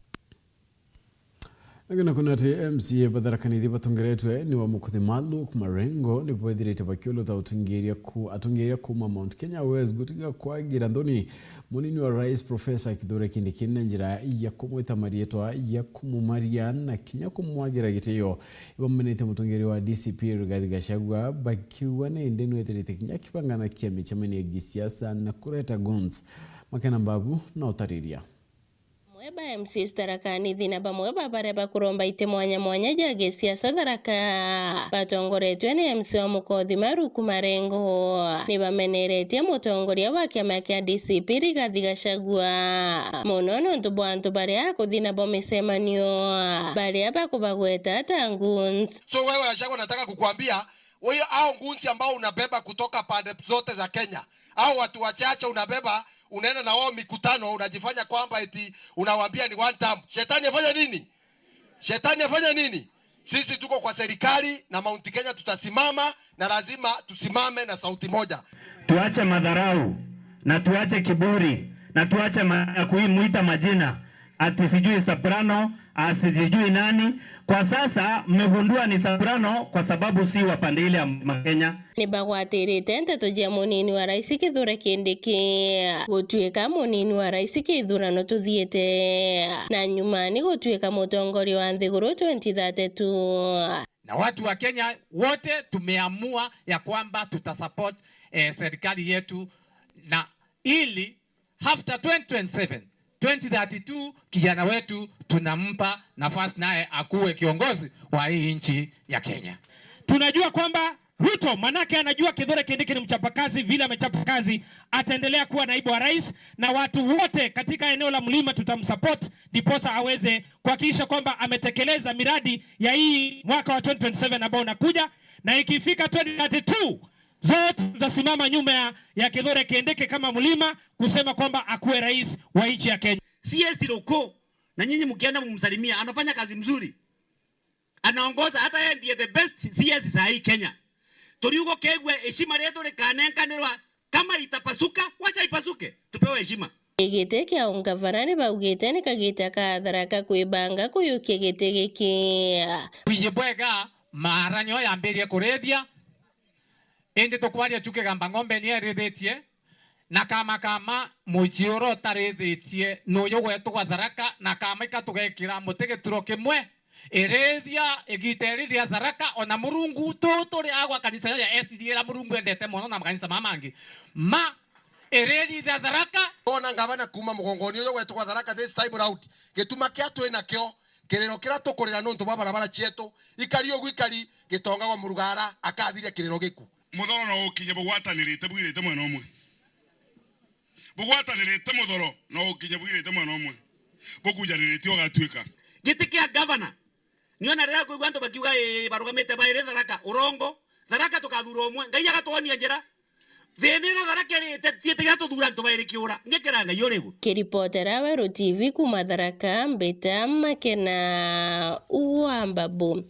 Nagana kuna ati M C A batharakanithi batongeretwe ni wa Mukuthi Maluk Marengo ni bwethirite bakiuluta utungiria ku atungiria kuma Mount Kenya West gutiga kwagira nthoni munini wa rais Professor Kithure Kindiki na njira ya kumwita marietwa ya kumumaria na kinya kumwagira gitio. Ibamenete mutongeria wa D C P Rigathi Gachagua bakiuga ni ndi nwethirite kinya kibangana kia micemeni ya gisiasa na kureta guns. Makena Mbabu na utariria. Amwe ba M C As Tharaka Nithi na bamwe ba baria bakuromba iti mwanya mwanya ja gisiasa Tharaka batongoretwe ni M C A wa Mukothi Maruku Marengo ni bameneretie mutongoria wa kiama kia D C P Rigathi Gachagua mono nontu bwa antu baria akuthi nabo micemanio baria bakubagweta ta goons. So wewe Gachagua, nataka kukuambia, wewe, hao goons ambao unabeba kutoka pande zote za Kenya, hao watu wachache unabeba, unaenda na wao mikutano, unajifanya kwamba eti unawaambia ni one term. Shetani afanya nini? Shetani afanya nini? Sisi tuko kwa serikali na Mount Kenya tutasimama, na lazima tusimame na sauti moja. Tuache madharau na tuache kiburi na tuache ma-, ya kuimuita majina ati sijui soprano, ati sijui nani. Kwa sasa mmegundua ni soprano kwa sababu si wa pande ile ya Mlima Kenya. Ni bagwatirite nteto cia munini wa rais Kithure Kindiki gutuika munini wa rais kithurano tuthiite, na nyuma ni gutuika mutongoria wa nthiguru twenty thirty-two. Na watu wa Kenya wote tumeamua ya kwamba tutasupport, eh, serikali yetu, na ili after twenty twenty-seven, twenty thirty-two, kijana wetu tunampa nafasi naye akuwe kiongozi wa hii nchi ya Kenya. Tunajua kwamba Ruto, manake anajua Kithure Kindiki ni mchapakazi, vile amechapa kazi, ataendelea kuwa naibu wa rais, na watu wote katika eneo la mlima tutamsupport, ndiposa aweze kuhakikisha kwamba ametekeleza miradi ya hii mwaka wa twenty twenty-seven ambao unakuja, na ikifika twenty thirty-two, zote tutasimama nyuma ya, ya Kithure Kindiki kama mlima kusema kwamba akuwe rais wa nchi ya Kenya. C S Roko, na nyinyi mkienda mumsalimia, anafanya kazi mzuri. Anaongoza, hata yeye ndiye the best C S saa hii Kenya. Turiuga kegwe heshima rietu rikanenkanirwa, kama itapasuka, wacha ipasuke, tupewe heshima. Giti kia ungavana ni baugite ni kagita ka Tharaka kwibanga kuyukia giti giki. Kwiji bwega, maara nio yambirie kurithia, indi tukwaria chu kigamba ng'ombe ni erithitie, na kama kama muciura utarithitie nuyu gwetu gwa Tharaka, na kama ika tugekira muti gituro kimwe. Irithia igita iri ria Tharaka, ona Murungu tu turi agwa kanisa ya S D A ira Murungu endete mono na makanisa mama mangi. Ma, irithia Tharaka. Ona ngavana kuma mugongoni uyu gwetu gwa Tharaka this time round. Gituma kia twi nakio, kiriro kiria tukurira nuntu bwa barabara cietu, ikari ugu ikari, Gitonga gwa Murugara akathiria kiriro giku. Muthoro no ukinye bugwatanirite bwirite mwena umwe. Bugwatanirite muthoro no ukinye bwirite mwena umwe. Bukujaniritie ugatuika. Giti kia gavana. Niona riria kwigua antu bakiuga, "Ii, barugamite bairi Tharaka, urongo. Tharaka tukathura umwe. Ngai agatwonia njira." Thina ira Tharaka irite, tietigira tuthura antu bairi kiura. Ngikira Ngai urigu. Kiripotera Weru T V kuma Tharaka, mbita Makena wa Mbabu.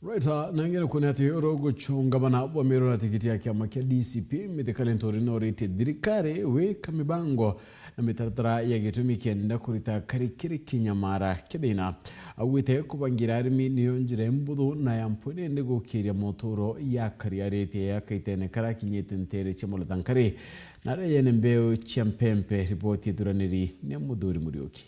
Right, ah, na ngene kuona ati urugucungamana bwa Meru na tikiti ya kiama kia D C P, Mithika Linturi noritie thirikari wika mibango na mitaratara ya gitumi kienda kurita kari kiri kinyamara kia thina. Augite kubangira arimi niyo njira imbuthu na ya mpwene ni gukiria moturo ya kari aritie ya kaitene kara kinyite ntere cia Murathankari na aria yene mbeu cia mpempe. Riboti ithuraniri ni Muthuri Muriuki.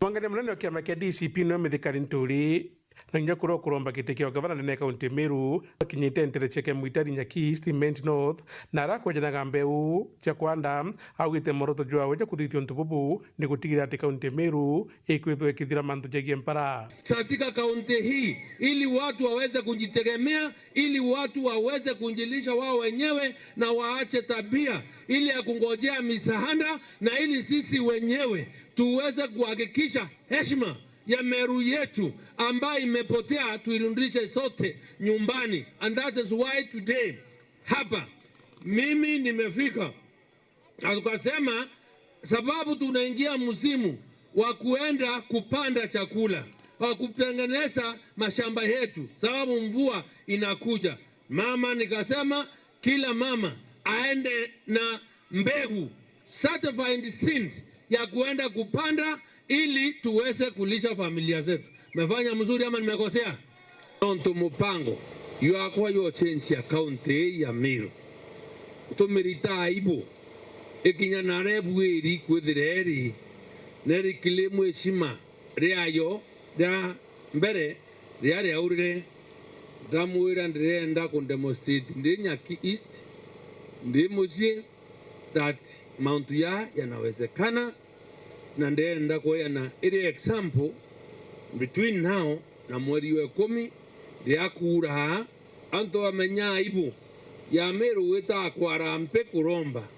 Mwangania munene wa kiama kia D C P niwe Mithika Linturi, na kinya kuria ukuromba giti kia ugavana ndene ya kaunti ya Meru, akinyite ntere cia Kemwitari, Nyaki East, Imenti North, na aria akwejanaga mbeu cia kwanda, augite mworoto jwawe jwa kuthithia untu bubu ni gutigira ati kaunti ya Meru ikwithwa ikithira mantu jegie mpara. Katika kaunti hii, ili watu waweze kujitegemea, ili watu waweze kujilisha wao wenyewe na waache tabia ili ya kungojea misaada, na ili sisi wenyewe tuweze kuhakikisha heshima ya Meru yetu ambayo imepotea tuirudishe sote nyumbani. And that is why today hapa mimi nimefika. Na tukasema, sababu tunaingia msimu wa kuenda kupanda chakula, wa kutengeneza mashamba yetu, sababu mvua inakuja. Mama, nikasema kila mama aende na mbegu, certified seed, ya kuenda kupanda ili tuweze kulisha familia zetu. Mefanya mzuri ama nimekosea? Nontu mupango yakwa yo change ya county ya Meru, tumirita aibu ikinya na aria ebuiri kwithira eri neri kili mwishima riayo ria mbere riria riaurire. Ndamwira ndirenda ku demonstrate ndi Nyaki East, ndi mucii, that mauntu ya yanawezekana, na ndenda kweana iri example between now na mweri wa ikumi riria kuuraa, antu bamenya aibu ya Meru gwita kwa Harambee kuromba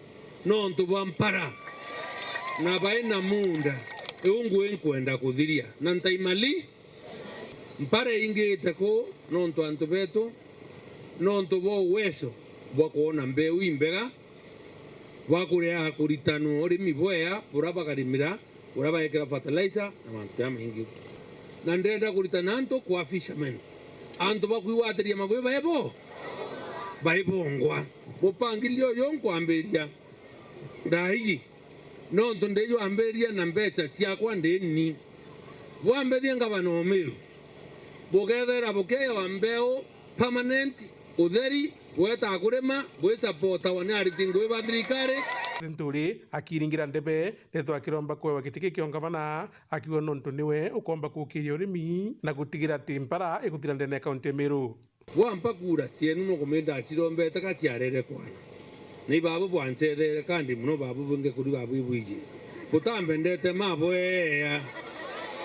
nontu bwa mpara na bai na muunda iu ngui nkwenda kuthiria na ntaimali. Mpara ingite kuu nontu antu betu nontu bwa uwezo bwa kwona mbeu imbega, bwa kuria kuritanwa urimi bwea buria bakarimira, uria baekira fertilizer na mantu jamaingi. Na ndenda kuritana antu kwa fishermen, antu bakwigwatiria magui baibo baibongwa. Mupangilio uyu nkwambiria ndaigi nontu ndijwambiria na mbeca ciakwa ndi ni. Bwambithia ngavana o Meru, bukethira bukiewa mbeu permanent, utheri, gweta kurima, bwisapotawa ni ariti ngui ba thirikari. Linturi akiringira ndebe, nethwa akiromba kwewa giti giki kia ungavana, akiuga nontu niwe ukomba kukiria urimi na gutigira ati mpara iguthira ndene ya kaunti ya Meru. Bwampa kura cienu nukumenda cirombete ka ciarere kwana. Ni babu bwancetheere kandi muno babu bwingi kuri babu ibwiji. Butambendete mabwea.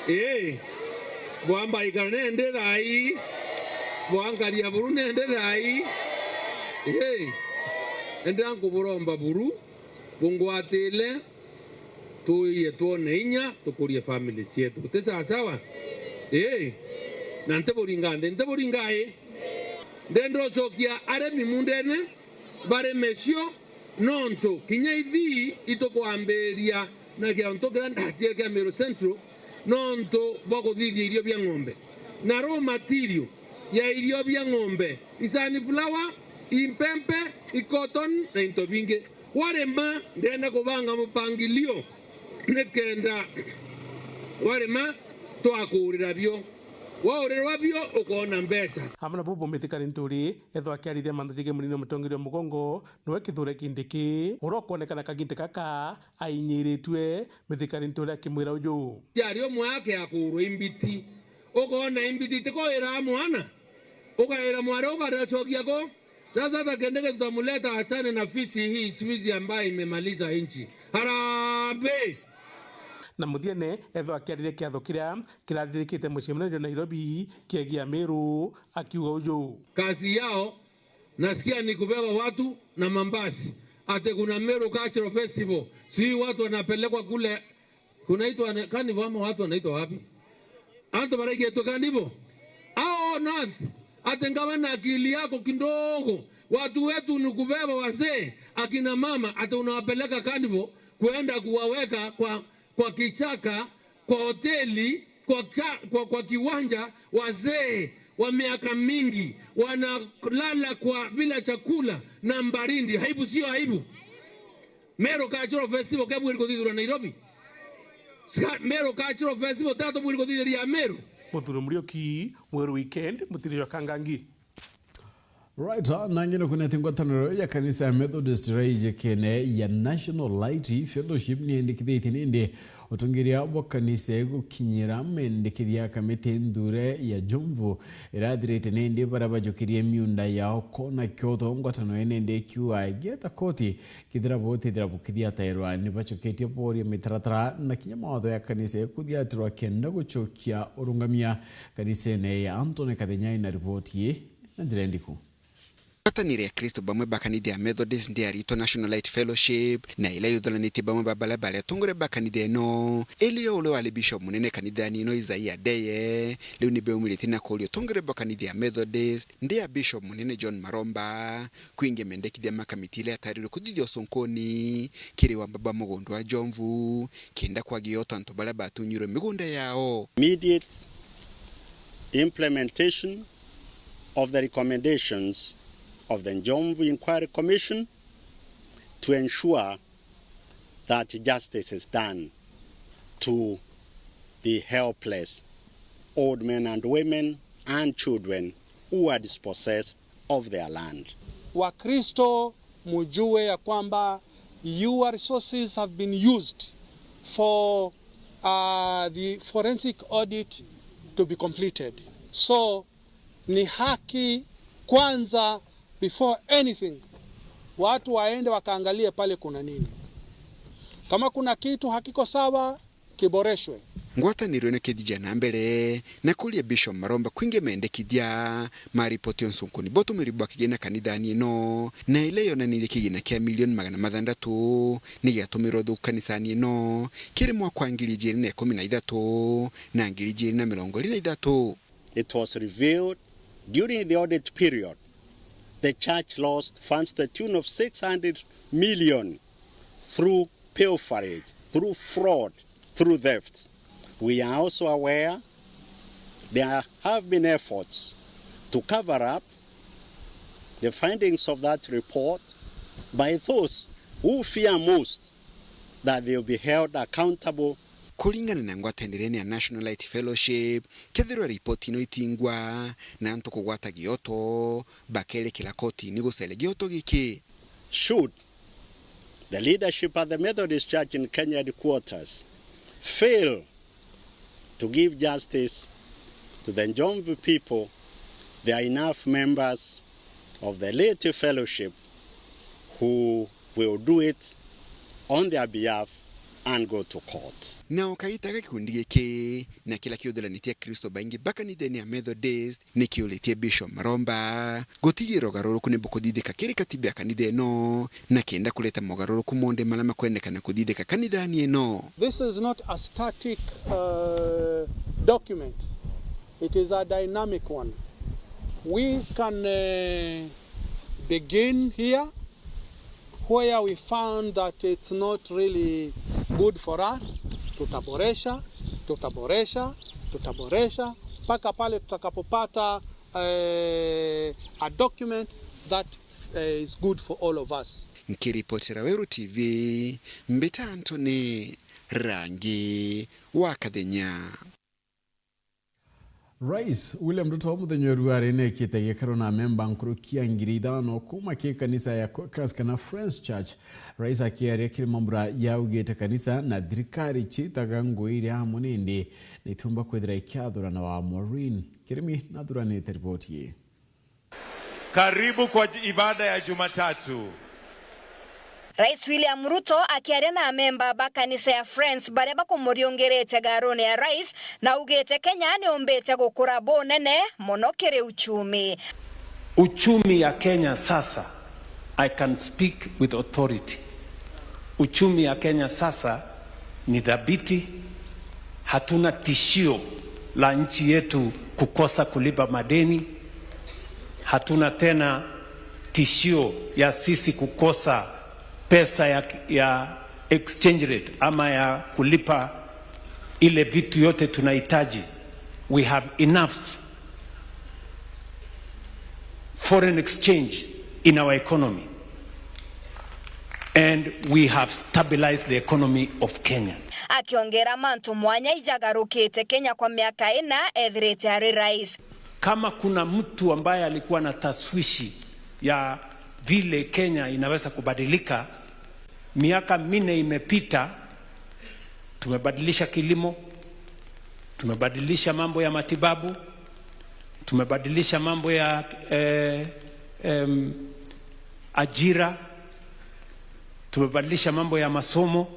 Ii. Bwambaikara nende thai. Bwankaria buru nende thai. Ii. Endera nkuburomba buru, bungwatile, tuiye twone inya, tukurie family cietu. Ti sawa sawa? Ii. Na ntiburinga nthi, ntiburinga ii. Ndenda ucokia arimi mundene, barime cio, nontu kinya ithii itukwambiria na kiantu kiria ndaciere kia Meru Central, nontu bwa kuthithia irio bia ng'ombe. Na raw material ya irio bia ng'ombe, i sunflower, i mpempe, i cotton na into bingi. Warima, ndenda kubanga mupangilio nikenda warima twakuurira bio. Waurirwa bio, ukoona mbeca. Amwe na bubu Mithika Linturi, ethwa akiariria mantu jegie munini wa mutongeria wa mugongo, niwe Kithure Kindiki, uria ukwonekana kaginti gaka ainyiritue. Mithika Linturi akimwira uju. Ciari umwe ake akuurwa imbiti. Ukoona imbiti tiko iraa mwana, ukaira mwari ukacokia ku. Sasa hata Kindiki tutamuleta achane na fisi hii, fisi ambayo imemaliza nchi. Harambee! Na muthiene, ethwa akiariria kiatho kiria kirathirikite mucii munene jwa Nairobi kiegie Ameru, akiuga uju. Kazi yao nasikia ni kubeba watu na mambasi. Ati kuna Meru Cultural Festival. Sijui watu wanapelekwa kule kunaitwa ne-, carnival ama watu wanaitwa wapi? Antu baraigitwe carnival? Hao on earth, ati ngawe na akili yako kidogo. Watu wetu ni kubeba wazee, akina mama, ati unawapeleka carnival kuenda kuwaweka kwa, kwa kichaka, kwa hoteli, kwa cha-, kwa, kwa kiwanja, wazee wa miaka mingi wanalala kwa bila chakula na baridi. Aibu sio aibu? Meru Cultural Festival ke bwiri kuthithirwa Nairobi? Ska-, Meru Cultural Festival tato bwiri kuthithiria Meru? Muthuri Muriuki, Mweru Weekend, Mutiri jwa Kangangi. Right, ah, nangi no kuneti ngwataniro ya kanisa ya Methodist raijikene ya National Light Fellowship ni endikithitie nindi utongeria bwa kanisa gukinyira mendikithia kamiti nthure ya Jomvu irathirite nindi baria bajukirie miunda yao kona kioto ngwataniro ene nindi ikiuga gieta koti kithira butithira bukithiatairwa ni bacoketie boria mitaratara na kinya mawatho ya kanisa ikuthiatirwa kenda gucokia urungamia kanisene ya Anthony Kathenya ina riboti ii na njira ndiku. Ngwataniro ya Kristo bamwe ba kanitha ya Methodist ndi aritwa National Light Fellowship, na ila yuthuranitie bamwe ba baria bari atongoria ba kanitha ino, ili yo uria wari bishop munene kanithani ino Isaia Ndeye, riu ni beumiritie na kuria utongoria bwa kanitha ya Methodist ndi ya bishop munene John Maromba, kwingia mendekithia ma kamiti ila yatarirwe kuthithia ucunkuni kiri wa baba mugundu wa Jomvu, kenda kwagia uto antu baria batunyirwe migunda yao. Immediate implementation of the recommendations of the Njomvu Inquiry Commission to ensure that justice is done to the helpless old men and women and children who are dispossessed of their land. Wakristo, mujue ya kwamba your resources have been used for, uh, the forensic audit to be completed. So, ni haki kwanza, before anything, watu waende wakaangalie pale kuna nini. Kama kuna kitu hakiko sawa, kiboreshwe. Ngwataniro ino kithija na mbere na kuria Bishop Maromba kwingia mendekithia ma ripoti ya ucunkuni bwa utumiri bwa kigina kanithani ino, na ila yonanirie kigina kia milioni magana mathantatu ni giatumirwe thuku kanisani ino kiri mwaka wa ngiri ijiri na ikumi na ithatu na ngiri ijiri na mirongo iri na ithatu. It was revealed during the audit period, the church lost funds to the tune of six hundred million through pilferage, through fraud, through theft. We are also aware there have been efforts to cover up the findings of that report by those who fear most that they will be held accountable. Kuringana na ngwatanirene ya National Light Fellowship, kethirwa ripoti ino itingwa na antu kugwata gioto, bakerikira kotini guceria gioto giki. Should the leadership at the Methodist Church in Kenya headquarters fail to give justice to the Njomvu people, there are enough members of the Laity Fellowship who will do it on their behalf and go to court. Na ukaitaga gikundi giki na kila kiuthuranitie Akristo baingi ba kanithene ya Methodist ni kiuritie Bishop Maromba gutigira ugaruruku ni bukuthithika kiri katiba ya kanitha ino na kenda kureta mogaruruku monthe maria makwendekana kuthithika kanithani ino. This is not a static, uh, document. It is a dynamic one. We can, uh, begin here where we found that it's not really good for us. Tutaboresha, tutaboresha, tutaboresha mpaka pale tutakapopata, eh, a document that, eh, is good for all of us. Nkiripotera Weru T V, mbita Anthony Rangi wa Kathenya. Rais William Ruto muthenya uyu ari nekite gikaro na memba nkuruki ya ngiri ithano kuuma ki kanisa ya Quakers kana Friends Church. Rais akiaria kiri mambura yaugite kanisa na thirikari ciitaga ngui iria amwe nindi nitiumba kwithira ikiathurana wa Maureen Kirimi nathuranite riboti ii. Karibu kwa j-, ibada ya Jumatatu. Rais William Ruto akiaria na amemba ba kanisa ya Friends baria bakumuriungirite garune ya Rais, na augite Kenya niumbite gukura bunene mono kiri uchumi. Uchumi ya Kenya sasa, I can speak with authority. Uchumi ya Kenya sasa ni dhabiti. Hatuna tishio la nchi yetu kukosa kulipa madeni. Hatuna tena tishio ya sisi kukosa pesa ya, ya exchange rate ama ya kulipa ile vitu yote tunahitaji. We have enough foreign exchange in our economy. And we have stabilized the economy of Kenya. Akiongera mantu mwanya ijagarukite Kenya kwa miaka ina ethirite ari rais. Kama kuna mtu ambaye alikuwa na tashwishi ya vile Kenya inaweza kubadilika, miaka minne imepita, tumebadilisha kilimo, tumebadilisha mambo ya matibabu, tumebadilisha mambo ya, eh, em, ajira, tumebadilisha mambo ya masomo,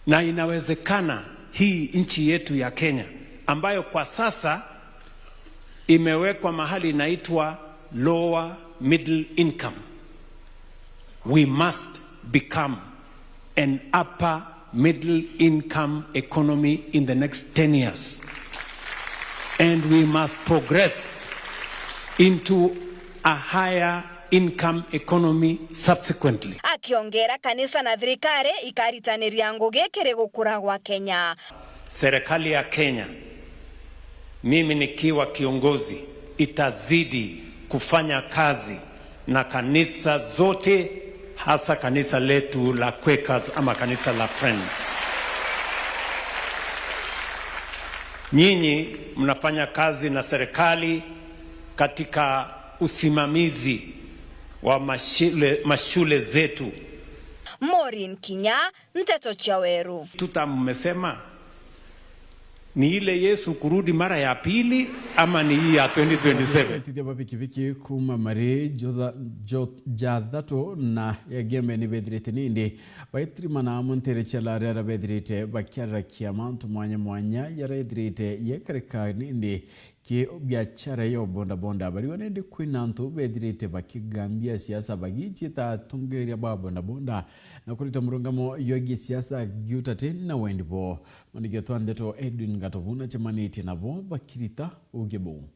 na inawezekana hii nchi yetu ya Kenya, ambayo kwa sasa imewekwa mahali inaitwa lower middle income, we must become an upper middle income economy in the next ten years. And we must progress into a higher income economy subsequently. Akiongera, kanisa na thirikari ikaritaniria ngugi kiri gukura gwa Kenya. Serikali ya Kenya, mimi nikiwa kiongozi, itazidi kufanya kazi na kanisa zote, hasa kanisa letu la Quakers ama kanisa la Friends. Nyinyi mnafanya kazi na serikali katika usimamizi wa mashule, mashule zetu. Maureen Kinya, Nteto cia Weru. Tuta mmesema ni ile Yesu kurudi mara ya pili ama ni hii ya twenty twenty-seven? Etithia ba bikibiki kuuma mari Jotha-, Jo-, Jathatu na Egembe ni bethirite nindi baitirimana amo ntere cia Lare, aria bethirite bakiarakia mantu mwanya mwanya yaria ethirite yekarika nindi ki biachara ya bodaboda. Bariwa nindi kwina antu bethirite bakigambia siasa bagiciita atongeria ba bodaboda na kurita murungamo jwa gisiasa giutati na wendi bo. Mwandikia twa ndeto Edwin Gatobu na cemanitie nabo bakirita uge buu.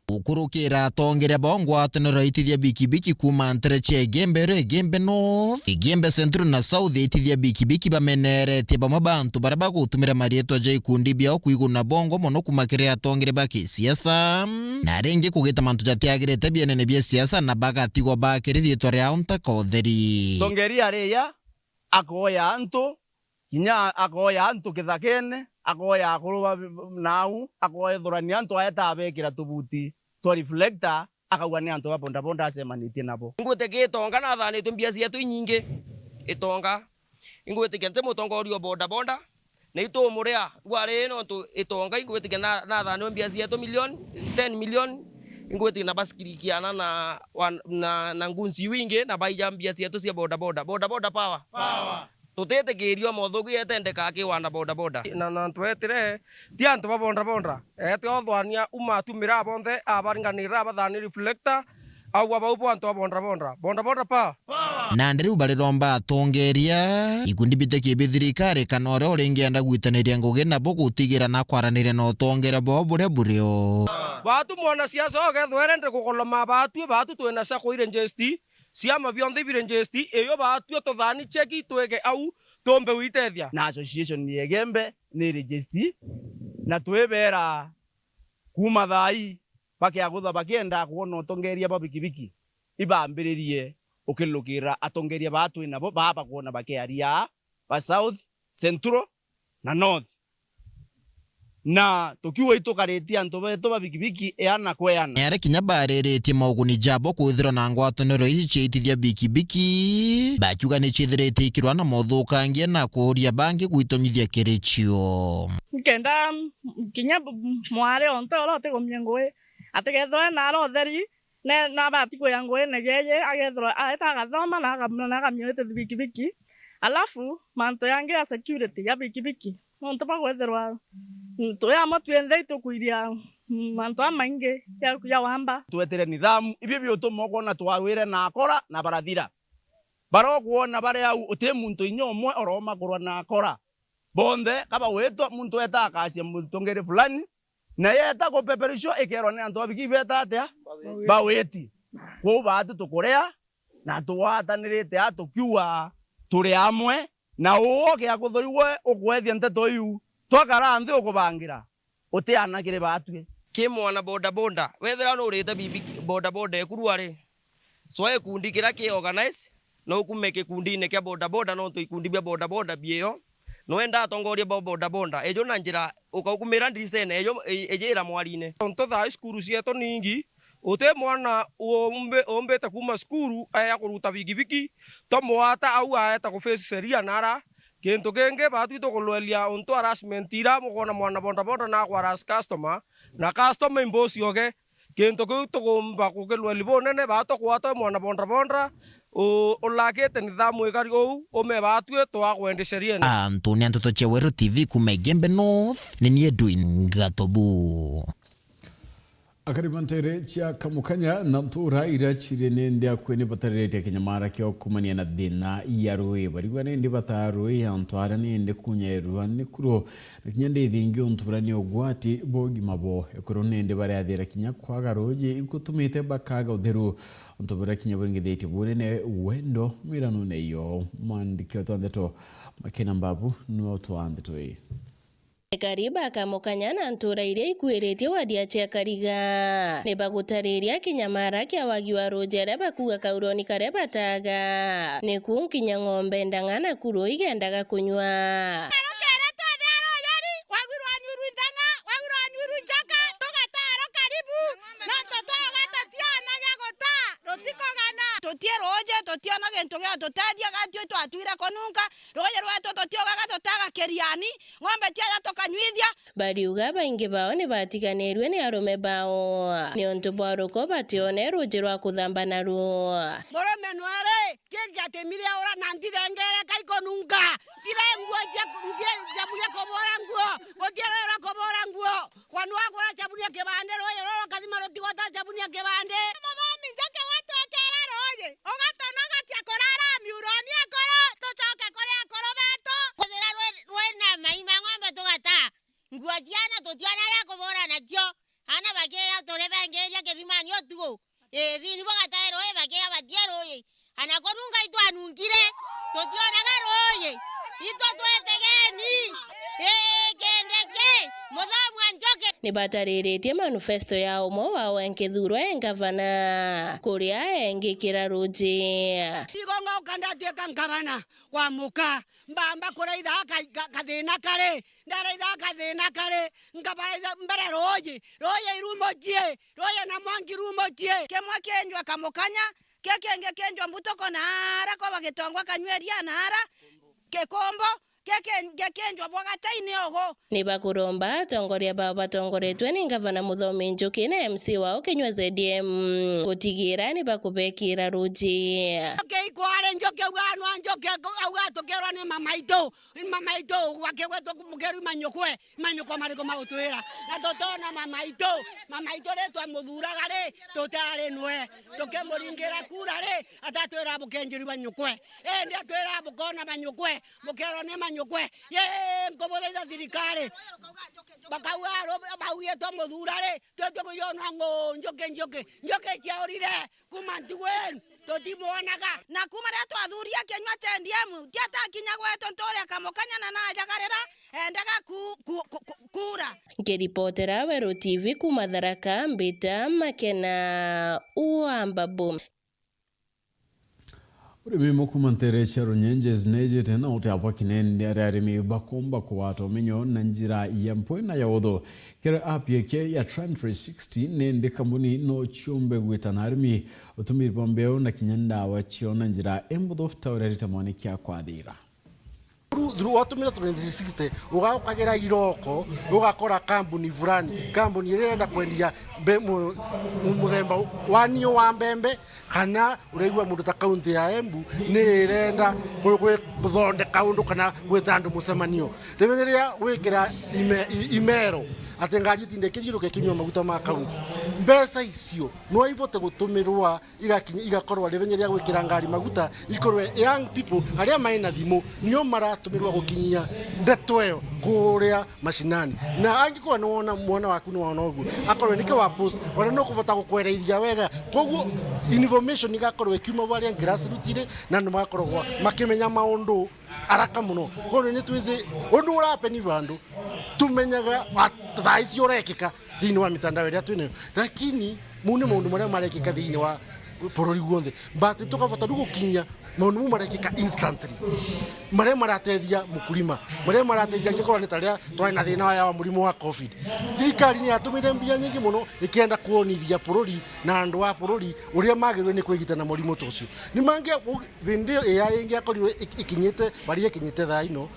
Gukurukira atongeria bao ngwataniro ya itithia bikibiki kuuma ntere cia Igembe, iri Igembe North, Igembe Central na South, itithia bikibiki bameneretie bamwe ba antu baria bagutumira marietwa ja ikundi biao kwiguna bongo mono kuuma kiri atongeria ba kisiasa, na ringi kugita mantu jatiagirite bienene bia siasa na bagatigwa bakiri rietwa riao ntaka utheri. Tongeria ariya akoya antu, kinya akoya antu kithakene, akoya akuru ba, nau, akoethurania antu aeta abekira tubuti twa reflector, akauga ni antu ba bodaboda acemanitie nabo. Ingwite ki itonga nathanitwe mbia cietu inyingi. Itonga. Ingwitikia nti mutongoria o bodaboda, na itumuria rwari nontu itonga ingwitikia na, nathanitwe mbia cietu million, ten million, ingwitikia na basikirikiana na, na, na, na ngunsi iu ingi, na baija mbia cietu cia bodaboda. Bodaboda power. Power. Tutitikiria mothugu yetendeka ki wana bodaboda. Na, na twetire, ti antu ba bodaboda. Ete othwania uma atumira bonthe, abaringanira, abathani reflector, augwa bau bo antu ba bodaboda. Bodaboda power. Nandi riu bariromba atongeria, ikundi bitiki bi thirikari kana uria uringienda gwitaniria ngugi nabo gutigira na kwaraniria na utongeria bwao buria burio. Batu mwanasiasa ugethwa erende kukoloma batu, batu twina sacco iregister, ciama bionthe ibiregister, iyo batue tuthani cheki twike au, tumbe gwitethia. Na association ya Igembe ni register, na twibera kuuma thaa ii bakiagutha bakienda kwona utongeria bwa bikibiki, ibambiririe ukilukira atongeria baa twi nabo, baa bakwona bakiaria ba South, Central, na North. Na tukiuga itukaritie antu betu ba bikibiki eana kwa eana. Ni aria kinya bariritie mauguni jabo kwithirwa na ngwataniro ici cia itithia bikibiki, bakiuga ni ciithirite ikirwa na mothukangia na kuuria bangi gwitonyithia kiri cio. Nkenda, mm, kinya b-, mwari onte uria utigumia ngugi, atigethirwa ena ara utheri, Ne, nabati kwija nguine jeje, agethirwa aeta agathoma na aga-, na akamenya gwitithia bikibiki. Alafu, mantu yangi ya security ya bikibiki, nontu bwa kwethirwa, mm, twi amwe twinthe itukwiria, mm, mantu jamaingi ja, ja wamba. Twetire nidhamu, ibio biutuma ukwona twawire na akora na barathira. Baria ukwona bari au, uti muntu inya umwe orooma kurwa na akora. Bonthe, kaba witwa, muntu eta akacia mutongeri fulani, na yeta kupeperushwa, ikerwa ni antu babiki beta atia? Bawiti. Kwou baatu tukuria, na tugwatanirite a tukiuga turi amwe, na uu oke akuthuri we ukwethia nteto iu, twakara nthi ukubangira, utiana kiri baatue. ki mwana bodaboda. Wethira nurite bibi bodaboda ekuru ari, coa gikundi kiria ki organize, no ukume gikundine kia bodaboda, nontu ikundi bia bodaboda biio. Nwenda atongoria ba bodaboda, ejo na njira ukaukumira ndiricene, ejo, e-, ejira mwarine. Tontu thaa ii cukuru cietu ningi, uti mwana umbi-, umbite kuuma cukuru aeja kuruta bigibigi, twamwata au aeta kuface sheria nara. Kintu kingi, batwi tukulweria untu harassment ira mukwona mwana bodaboda na akwa harass customer, na customer imbosi oge. Kintu kiu tukumba kukilweria bunene, baa tukwata mwana bodaboda u-, ulakite nithamu ikari uu, ume batwi twagwende sheriene. Antu ni Nteto cia Weru T V kuuma Igembe North, ni nie Edwin Gatobu. Akari ba ntere cia Kamukanya na ntura iria ciri nende akui ni batariritie kinyamara kio kumania na thina ya rui. Barigwa nende bataa rui antu aria nende kunyairua ni kuro, na kinya ndithi ingi untu buria ni ugwati bwa ugima bwao. Ekuru nende bariathira kinya kwaga ruuji igutumite bakaga utheru, untu buria kinya buringithitie bunene wendo mwiranune iyo. Mwandiki wetu wa ndeto Makena Mbabu niwe utwaa ndeto ii. Ekari ba Kamukanya na ntura iria ikuiritie wadi ya Chiakariga ni bagutariria kinyamara kia wagi wa ruuji aria bakuuga kauroni karia bataga. Niku nkinya ng'ombe ndang'a naku ruuji igendaga kunywa. Rukere twethira ruuji ri, wagi rwanyu rwi ndang'a, wagi rwanyu rwi njoka, tugataa rukaribu, nontu twauga tutionaga guta, rutikugana. Tuti ruuji, tutiona gintu gia tutethia, gatwi twatwire kununka, ruuji rwetu tutiugaga tutaga kiriani, ng'ombe ciaja tukanyuithia. Bariuga baingi bao ni batiganirue ni arume bao niuntu bwa ruko batione ruuji rwa kuthamba naruo. Murume nwere, ki giatimire ura na ndirengere kaikununga. Ndire nguo cia ku-, ndie-, ciaburia kubura nguo, gutire rwa kubura nguo. Kwani wagura caburia kibande, ruuji ruru kathima rutigwata caburia kibande. Muthomi njoke watwekera ruuji, ugatonoga kia kurara miuroni akuru, tucoke kuri akuru betu. Kwithira rwi-, rwina mai ma ng'ombe tugata. Nguo ciana tutiona ria kubura nacio. Ana bakiya turibengiria kithimani utuku. Ii, thini bugatae ruuji, bakiya batie ruuji. Ana kununga itwanungire, tutionaga ruuji. Itu twete geni. Ii, kende ki, muthomu wa njoke. Ni batariritie manifesto ya umwe wao enkithurwa e ngavana, kuria engikira ruuji. Igonga ukandatuika ngavana wa muka, mbamba kuraitha ka-, ka-, kathina kari, ndaraitha kathina kari, nkabaraitha mbere ruuji, ruuji irumokie, ruuji na mwanki rumokie. Kimwe kinjwa Kamukanya, ki kingi kinjwa Mbutuko na ara kwa Bagitongwa Kanyweria na ara Kikumbo, ki ki-, ki kinjwa bwa Gataini ugu. Ni bakuromba atongoria bao batongoretwe ni ngavana Muthomi Njuki na M C wao Kinyua Z M gutigira ni bakubekira ruuji. Njuki ikware Njuki, auga anwa Njuki, auga tukerwa ni mamaitu. Mamaitu, gwake gwetu mukeru manyukwe, manyukwa mariku magutwira? Na tutona mamaitu, mamaitu ri twamuthuraga ri, tutari nwe. Tukimuringira kura ri, atatwira bukenjiri banyukwe. Indi atwira bukona manyukwe, bukerwa ni manyukwe. Ye, nkubuthaitha thirikari. Bakauga ru-, baugie twamuthura ri, twe tukujonwa ng'u, Njuki, Njuki, Njuki ciaurire. Kuma ntugu inu tutimwonaga. Na kuma riria twathuria kinyua cha N D M, ti atakinya gwetu nturia Kamukanya na najagarira endaga ku-, ku-, ku-, ku-, kura. Nkiripotera Weru T V kuma Tharaka, mbita Makena wa Mbabu. Urimi mukuma ntere cia Runyenjes nejite na uti apwa kinene aria arimi bakomba kugwata umenyo na njira ya mpwi na ya uthu. Kiri app yeke ya Trend three sixty, nindi kambuni no ciumbe gwita na arimi utumiri bwa mbeu na kinya ndawa cio na njira imbuthu ta uria Rita Mwaniki akwathira. Through, through, watumira Trend three sixty, ugaukagira iroko, ugakora kambuni fulani, kambuni iria irenda kwendia mbe-, mu-, mu-, muthemba wa nio wa mbembe, kana uraigua mundu ta kaunti ya Embu ni irenda ku-, ku-, kuthondeka undu kana gwita andu mucemanio. Riu riria wikira ime-, i-, imero, ati ngari itinde ikithiuruka ikinyua maguta ma kaunti, mbeca icio no ivote gutumirwa igakinya, igakorwa riu riria gwikira ngari maguta, ikorwe young people aria mai na thimu nio maratumirwa gukinyia ndeto iyo kuria mashinani. Na angikorwa ni wona mwana waku ni wona uguo, akorwe niki wa post, ona no kuvota gukwereithia wega. Koguo information igakorwo ikiuma baria grassroots ri, na andu magakoragwa makimenya maundu Araka muno. Kono ni twizi undu urapeni bandu, tumenyaga at-, thaa ici urekika thiini wa mitandao iria twinayo. Lakini mau ni maundu maria marekika thiini wa bururi guonthe. But tukabota riu gukinyia maundu mau marekika instantly. Maria maratethia mukulima, maria maratethia angikorwa ni ta riria twari na thina wa, wa murimo wa covid. Thirikari ni yatumire mbia nyingi muno ikienda kwonithia bururi na andu a bururi uria magirwe ni kwigita na murimo ta ucio. Ni mangi u-, vindi iyo A I ingi akorirwe ik-, ikinyite, baria ikinyite thaa ino,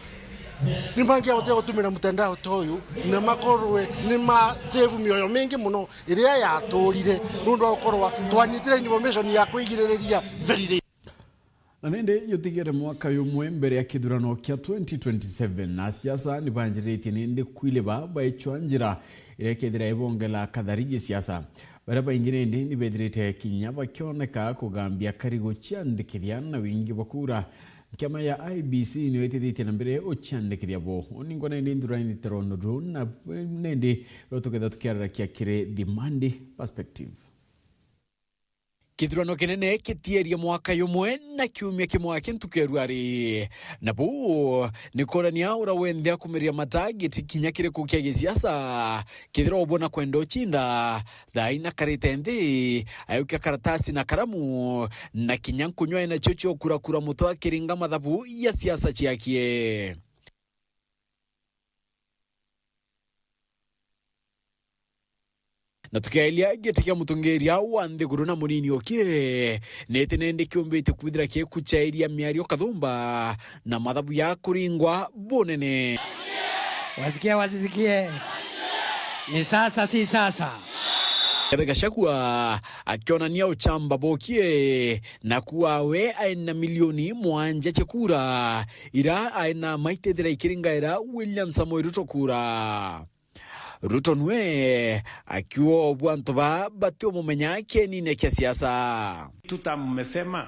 ni mangi abotire gutumira mutandao ta uyu, na makorwe ni ma save mioyo mingi muno iria yaturire, nundu wa gukorwa twanyitire information ya kwigiririria very late. Na nindi jutigere mwaka jumwe mbere ya kithurano kia twenty twenty-seven, na siasa ni banjiritie nindi kwiliba baicwa njira iria ikethira ibongela kathari gisiasa. Baria baingi nindi ni bethirite kinya bakioneka kugambia kari guciandikithia na wingi bwa kura. Kiama ya I B C niyo itithitie na mbere uciandikithia bo. Uningwa nindi nthurani Terono Ndru na nindi ro tuketha tukiararakia kiri The Monday Perspective. Kithurano kinene kitierie mwaka jumwe na kiumia kimwe aki ntuku ya ruari. Na buu ni kuonania ura wenthe akumiria mata giti kinya kiriku kia gisiasa, kethira ubona kwenda ucinda, thaa ina karite nthi, ayukia karatasi na karamu, na kinya nkunywa enacio cio kurakura mutwe akiringa mathabu ya siasa ciakie. Na tukiailia giti kia mutongeria wa nthiguru na munini ukie, niti nindi kiumbite kwithira kikuchairia miario kathumba na mathabu ya kuringwa bunene. Wasikie wasisikie, ni sasa si sasa. Rigathi Gachagua akionania uchamba bukie na kuwa we aina milioni mwanja cia kura, ira aina maitethira ikiringaira William Samoei Ruto kura. Ruto nwe akiuga ubu antu ba batiumumenya kienine kia siasa. Tuta mmesema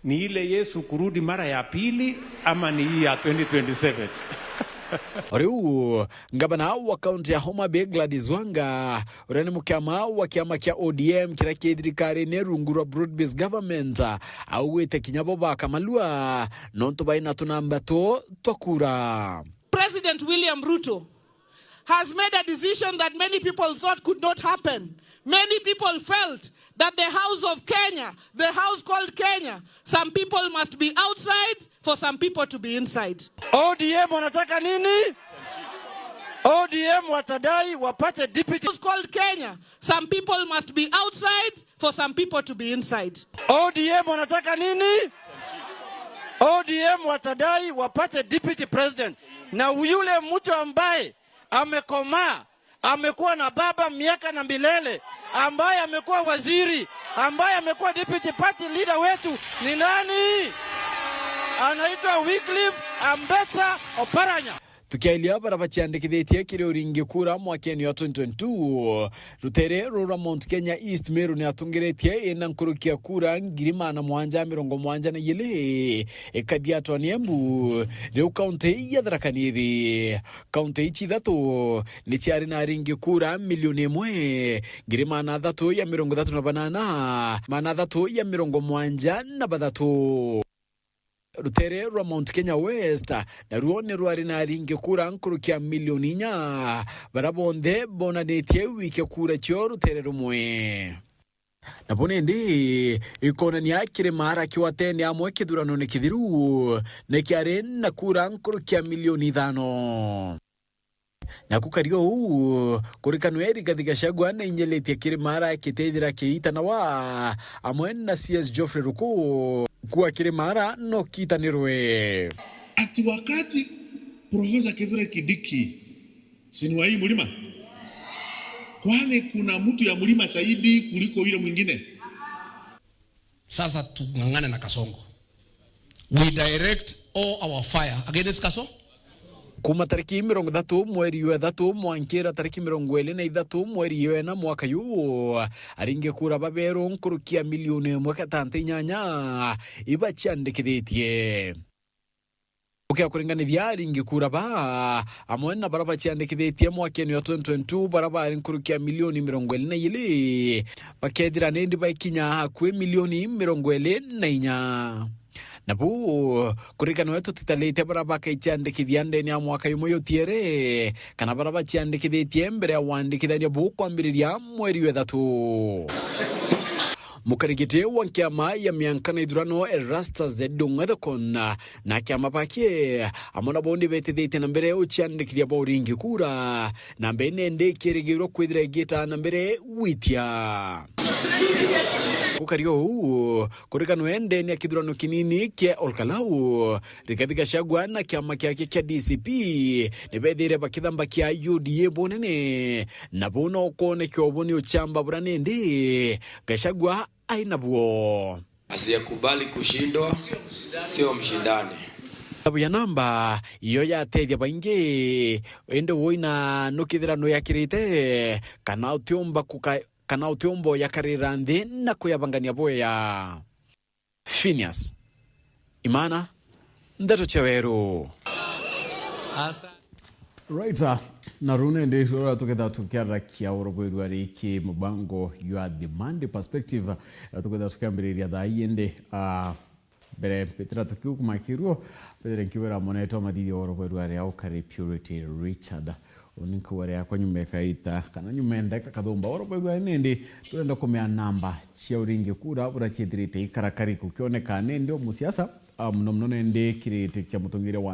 ni ile Yesu kurudi mara ya pili ama ni hii ya twenty twenty-seven? O riu, ngavana wa kaunti ya Homa Bay Gladys Wanga, uria ni mukiama wa kiama kia O D M kiria ki thirikarine rungu rwa broad-based government, augite kinya bo bakamalua nontu baina tunamba tu twa kura. President William Ruto has made a decision that many people thought could not happen. Many people felt that the house of Kenya, the house called Kenya, some people must be outside for some people to be inside. O D M wanataka nini? O D M watadai wapate deputy. House called Kenya, some people must be outside for some people to be inside. O D M wanataka nini? O D M watadai wapate deputy president. Na yule mtu ambaye amekomaa, amekuwa na baba miaka na milele, ambaye amekuwa waziri, ambaye amekuwa deputy party leader wetu ni nani? Anaitwa Wycliffe Ambetsa Oparanya. Tukiailia bara baciandikithitie kiri uringi kura mwakeni wa twenty twenty-two, rutere rura Mount Kenya East Meru ni atungiritie ina nkuruki ya kura ngiri magana mwanja mirongo mwanja na igiri ikathiatwa ni Embu, riu kaunti ya Tharaka Nithi. Kaunti ici ithatu ni ciari na aringi kura milioni imwe, ngiri magana athatu ya mirongo ithatu na banana, magana athatu ya mirongo mwanja na bathatu. Rutere rwa Mount Kenya West naruo ni rwari na aringi kura nkuruki ya milioni inya, bara bonthe bonanitie wikia kura cio rutere rumwe. Nabo nindi ikonania kiri mara kiwatene amwe kithuranone kithiru ni kiari na kura nkuruki ya milioni ithano. Naku kari o uu, kurikanwe Rigathi Gachagua nainyiritie kiri mara kitethira kiitanawa amwe na C S Geoffrey Ruku kuwa kiri mara no kiitanirwe. Ati wakati Profesa Kithure Kindiki, si ni wa hii mlima? Kwani kuna mtu ya mlima zaidi kuliko yule mwingine? Sasa tung'ang'ane na Kasongo. We direct all our fire against Kasongo. Kuma tariki mirongo ithatu mweri wa ithatu mwankira tariki mirongo iri na ithatu mweri wa ina mwaka yu, aringi kura baberu nkuruki ya milioni imwe gatanta inyanya ibaciandikithitie. Ukia kuringanithia aringi kura ba amwe na bara baciandikithitie mwakeni wa twenty twenty-two, bara bari nkuruki ya milioni mirongo iri na igiri, bakethira nindi baikinya akui milioni mirongo iri na inya. Na buu, kurikanwe tutitalite baria bakaiciandikithia ndene ya mwaka jumwe jutiere, kana baria baciandikithitie mbere ya wandikithania buu kwambiriria mweri wa ithatu. Mukarigiti wa kiama ya mianka na ithurano Erastus Edung'ethokon na kiama bakie amwe nabo ni betithitie na mbere uciandikithia bwa uringi kura, na mbene ndi ikirigirwo kwithira igita na mbere gwitia. Gukari uu, kurikanwe ndene ya kithurano kinini kia Olkalau, Rigathi Gachagua na kiama kiake kia D C P ni bethire bakithambakia U D A bunene, na buu no ukwonekwa ubu ni uchamba buria nindi Gachagua ai nabuo. Asiyekubali kushindwa sio mshindani. Sababu ya namba iyo yatethia baingi, indi wina nukithira nuyakirite, kana utiumba kuka-, kana utiumba uyakarira nthi na kuyabangania bwea. Phineas Imana, Ndeto cia Weru. Asa- Right, ah, na riu nindi rura tuketha tukiarakia oro bwerua riki mubango jwa The Monday Perspective, ah, tuketha tukiambiriria thaa ii indi, ah, mbere mbitira tukiu kumakiruo, mbitire nkiwira monetwa mathithia oro bwerua ria ukari Purity Richard. Uni nkuwere yakwa nyuma ikaita, kana nyuma endeka kathumba oro bwerua nindi turenda kumea namba cia uringi kura bura ciithirite ikarakari kukioneka nindi o musiasa, ah, muno muno nindi kiriti kia mutongeria wa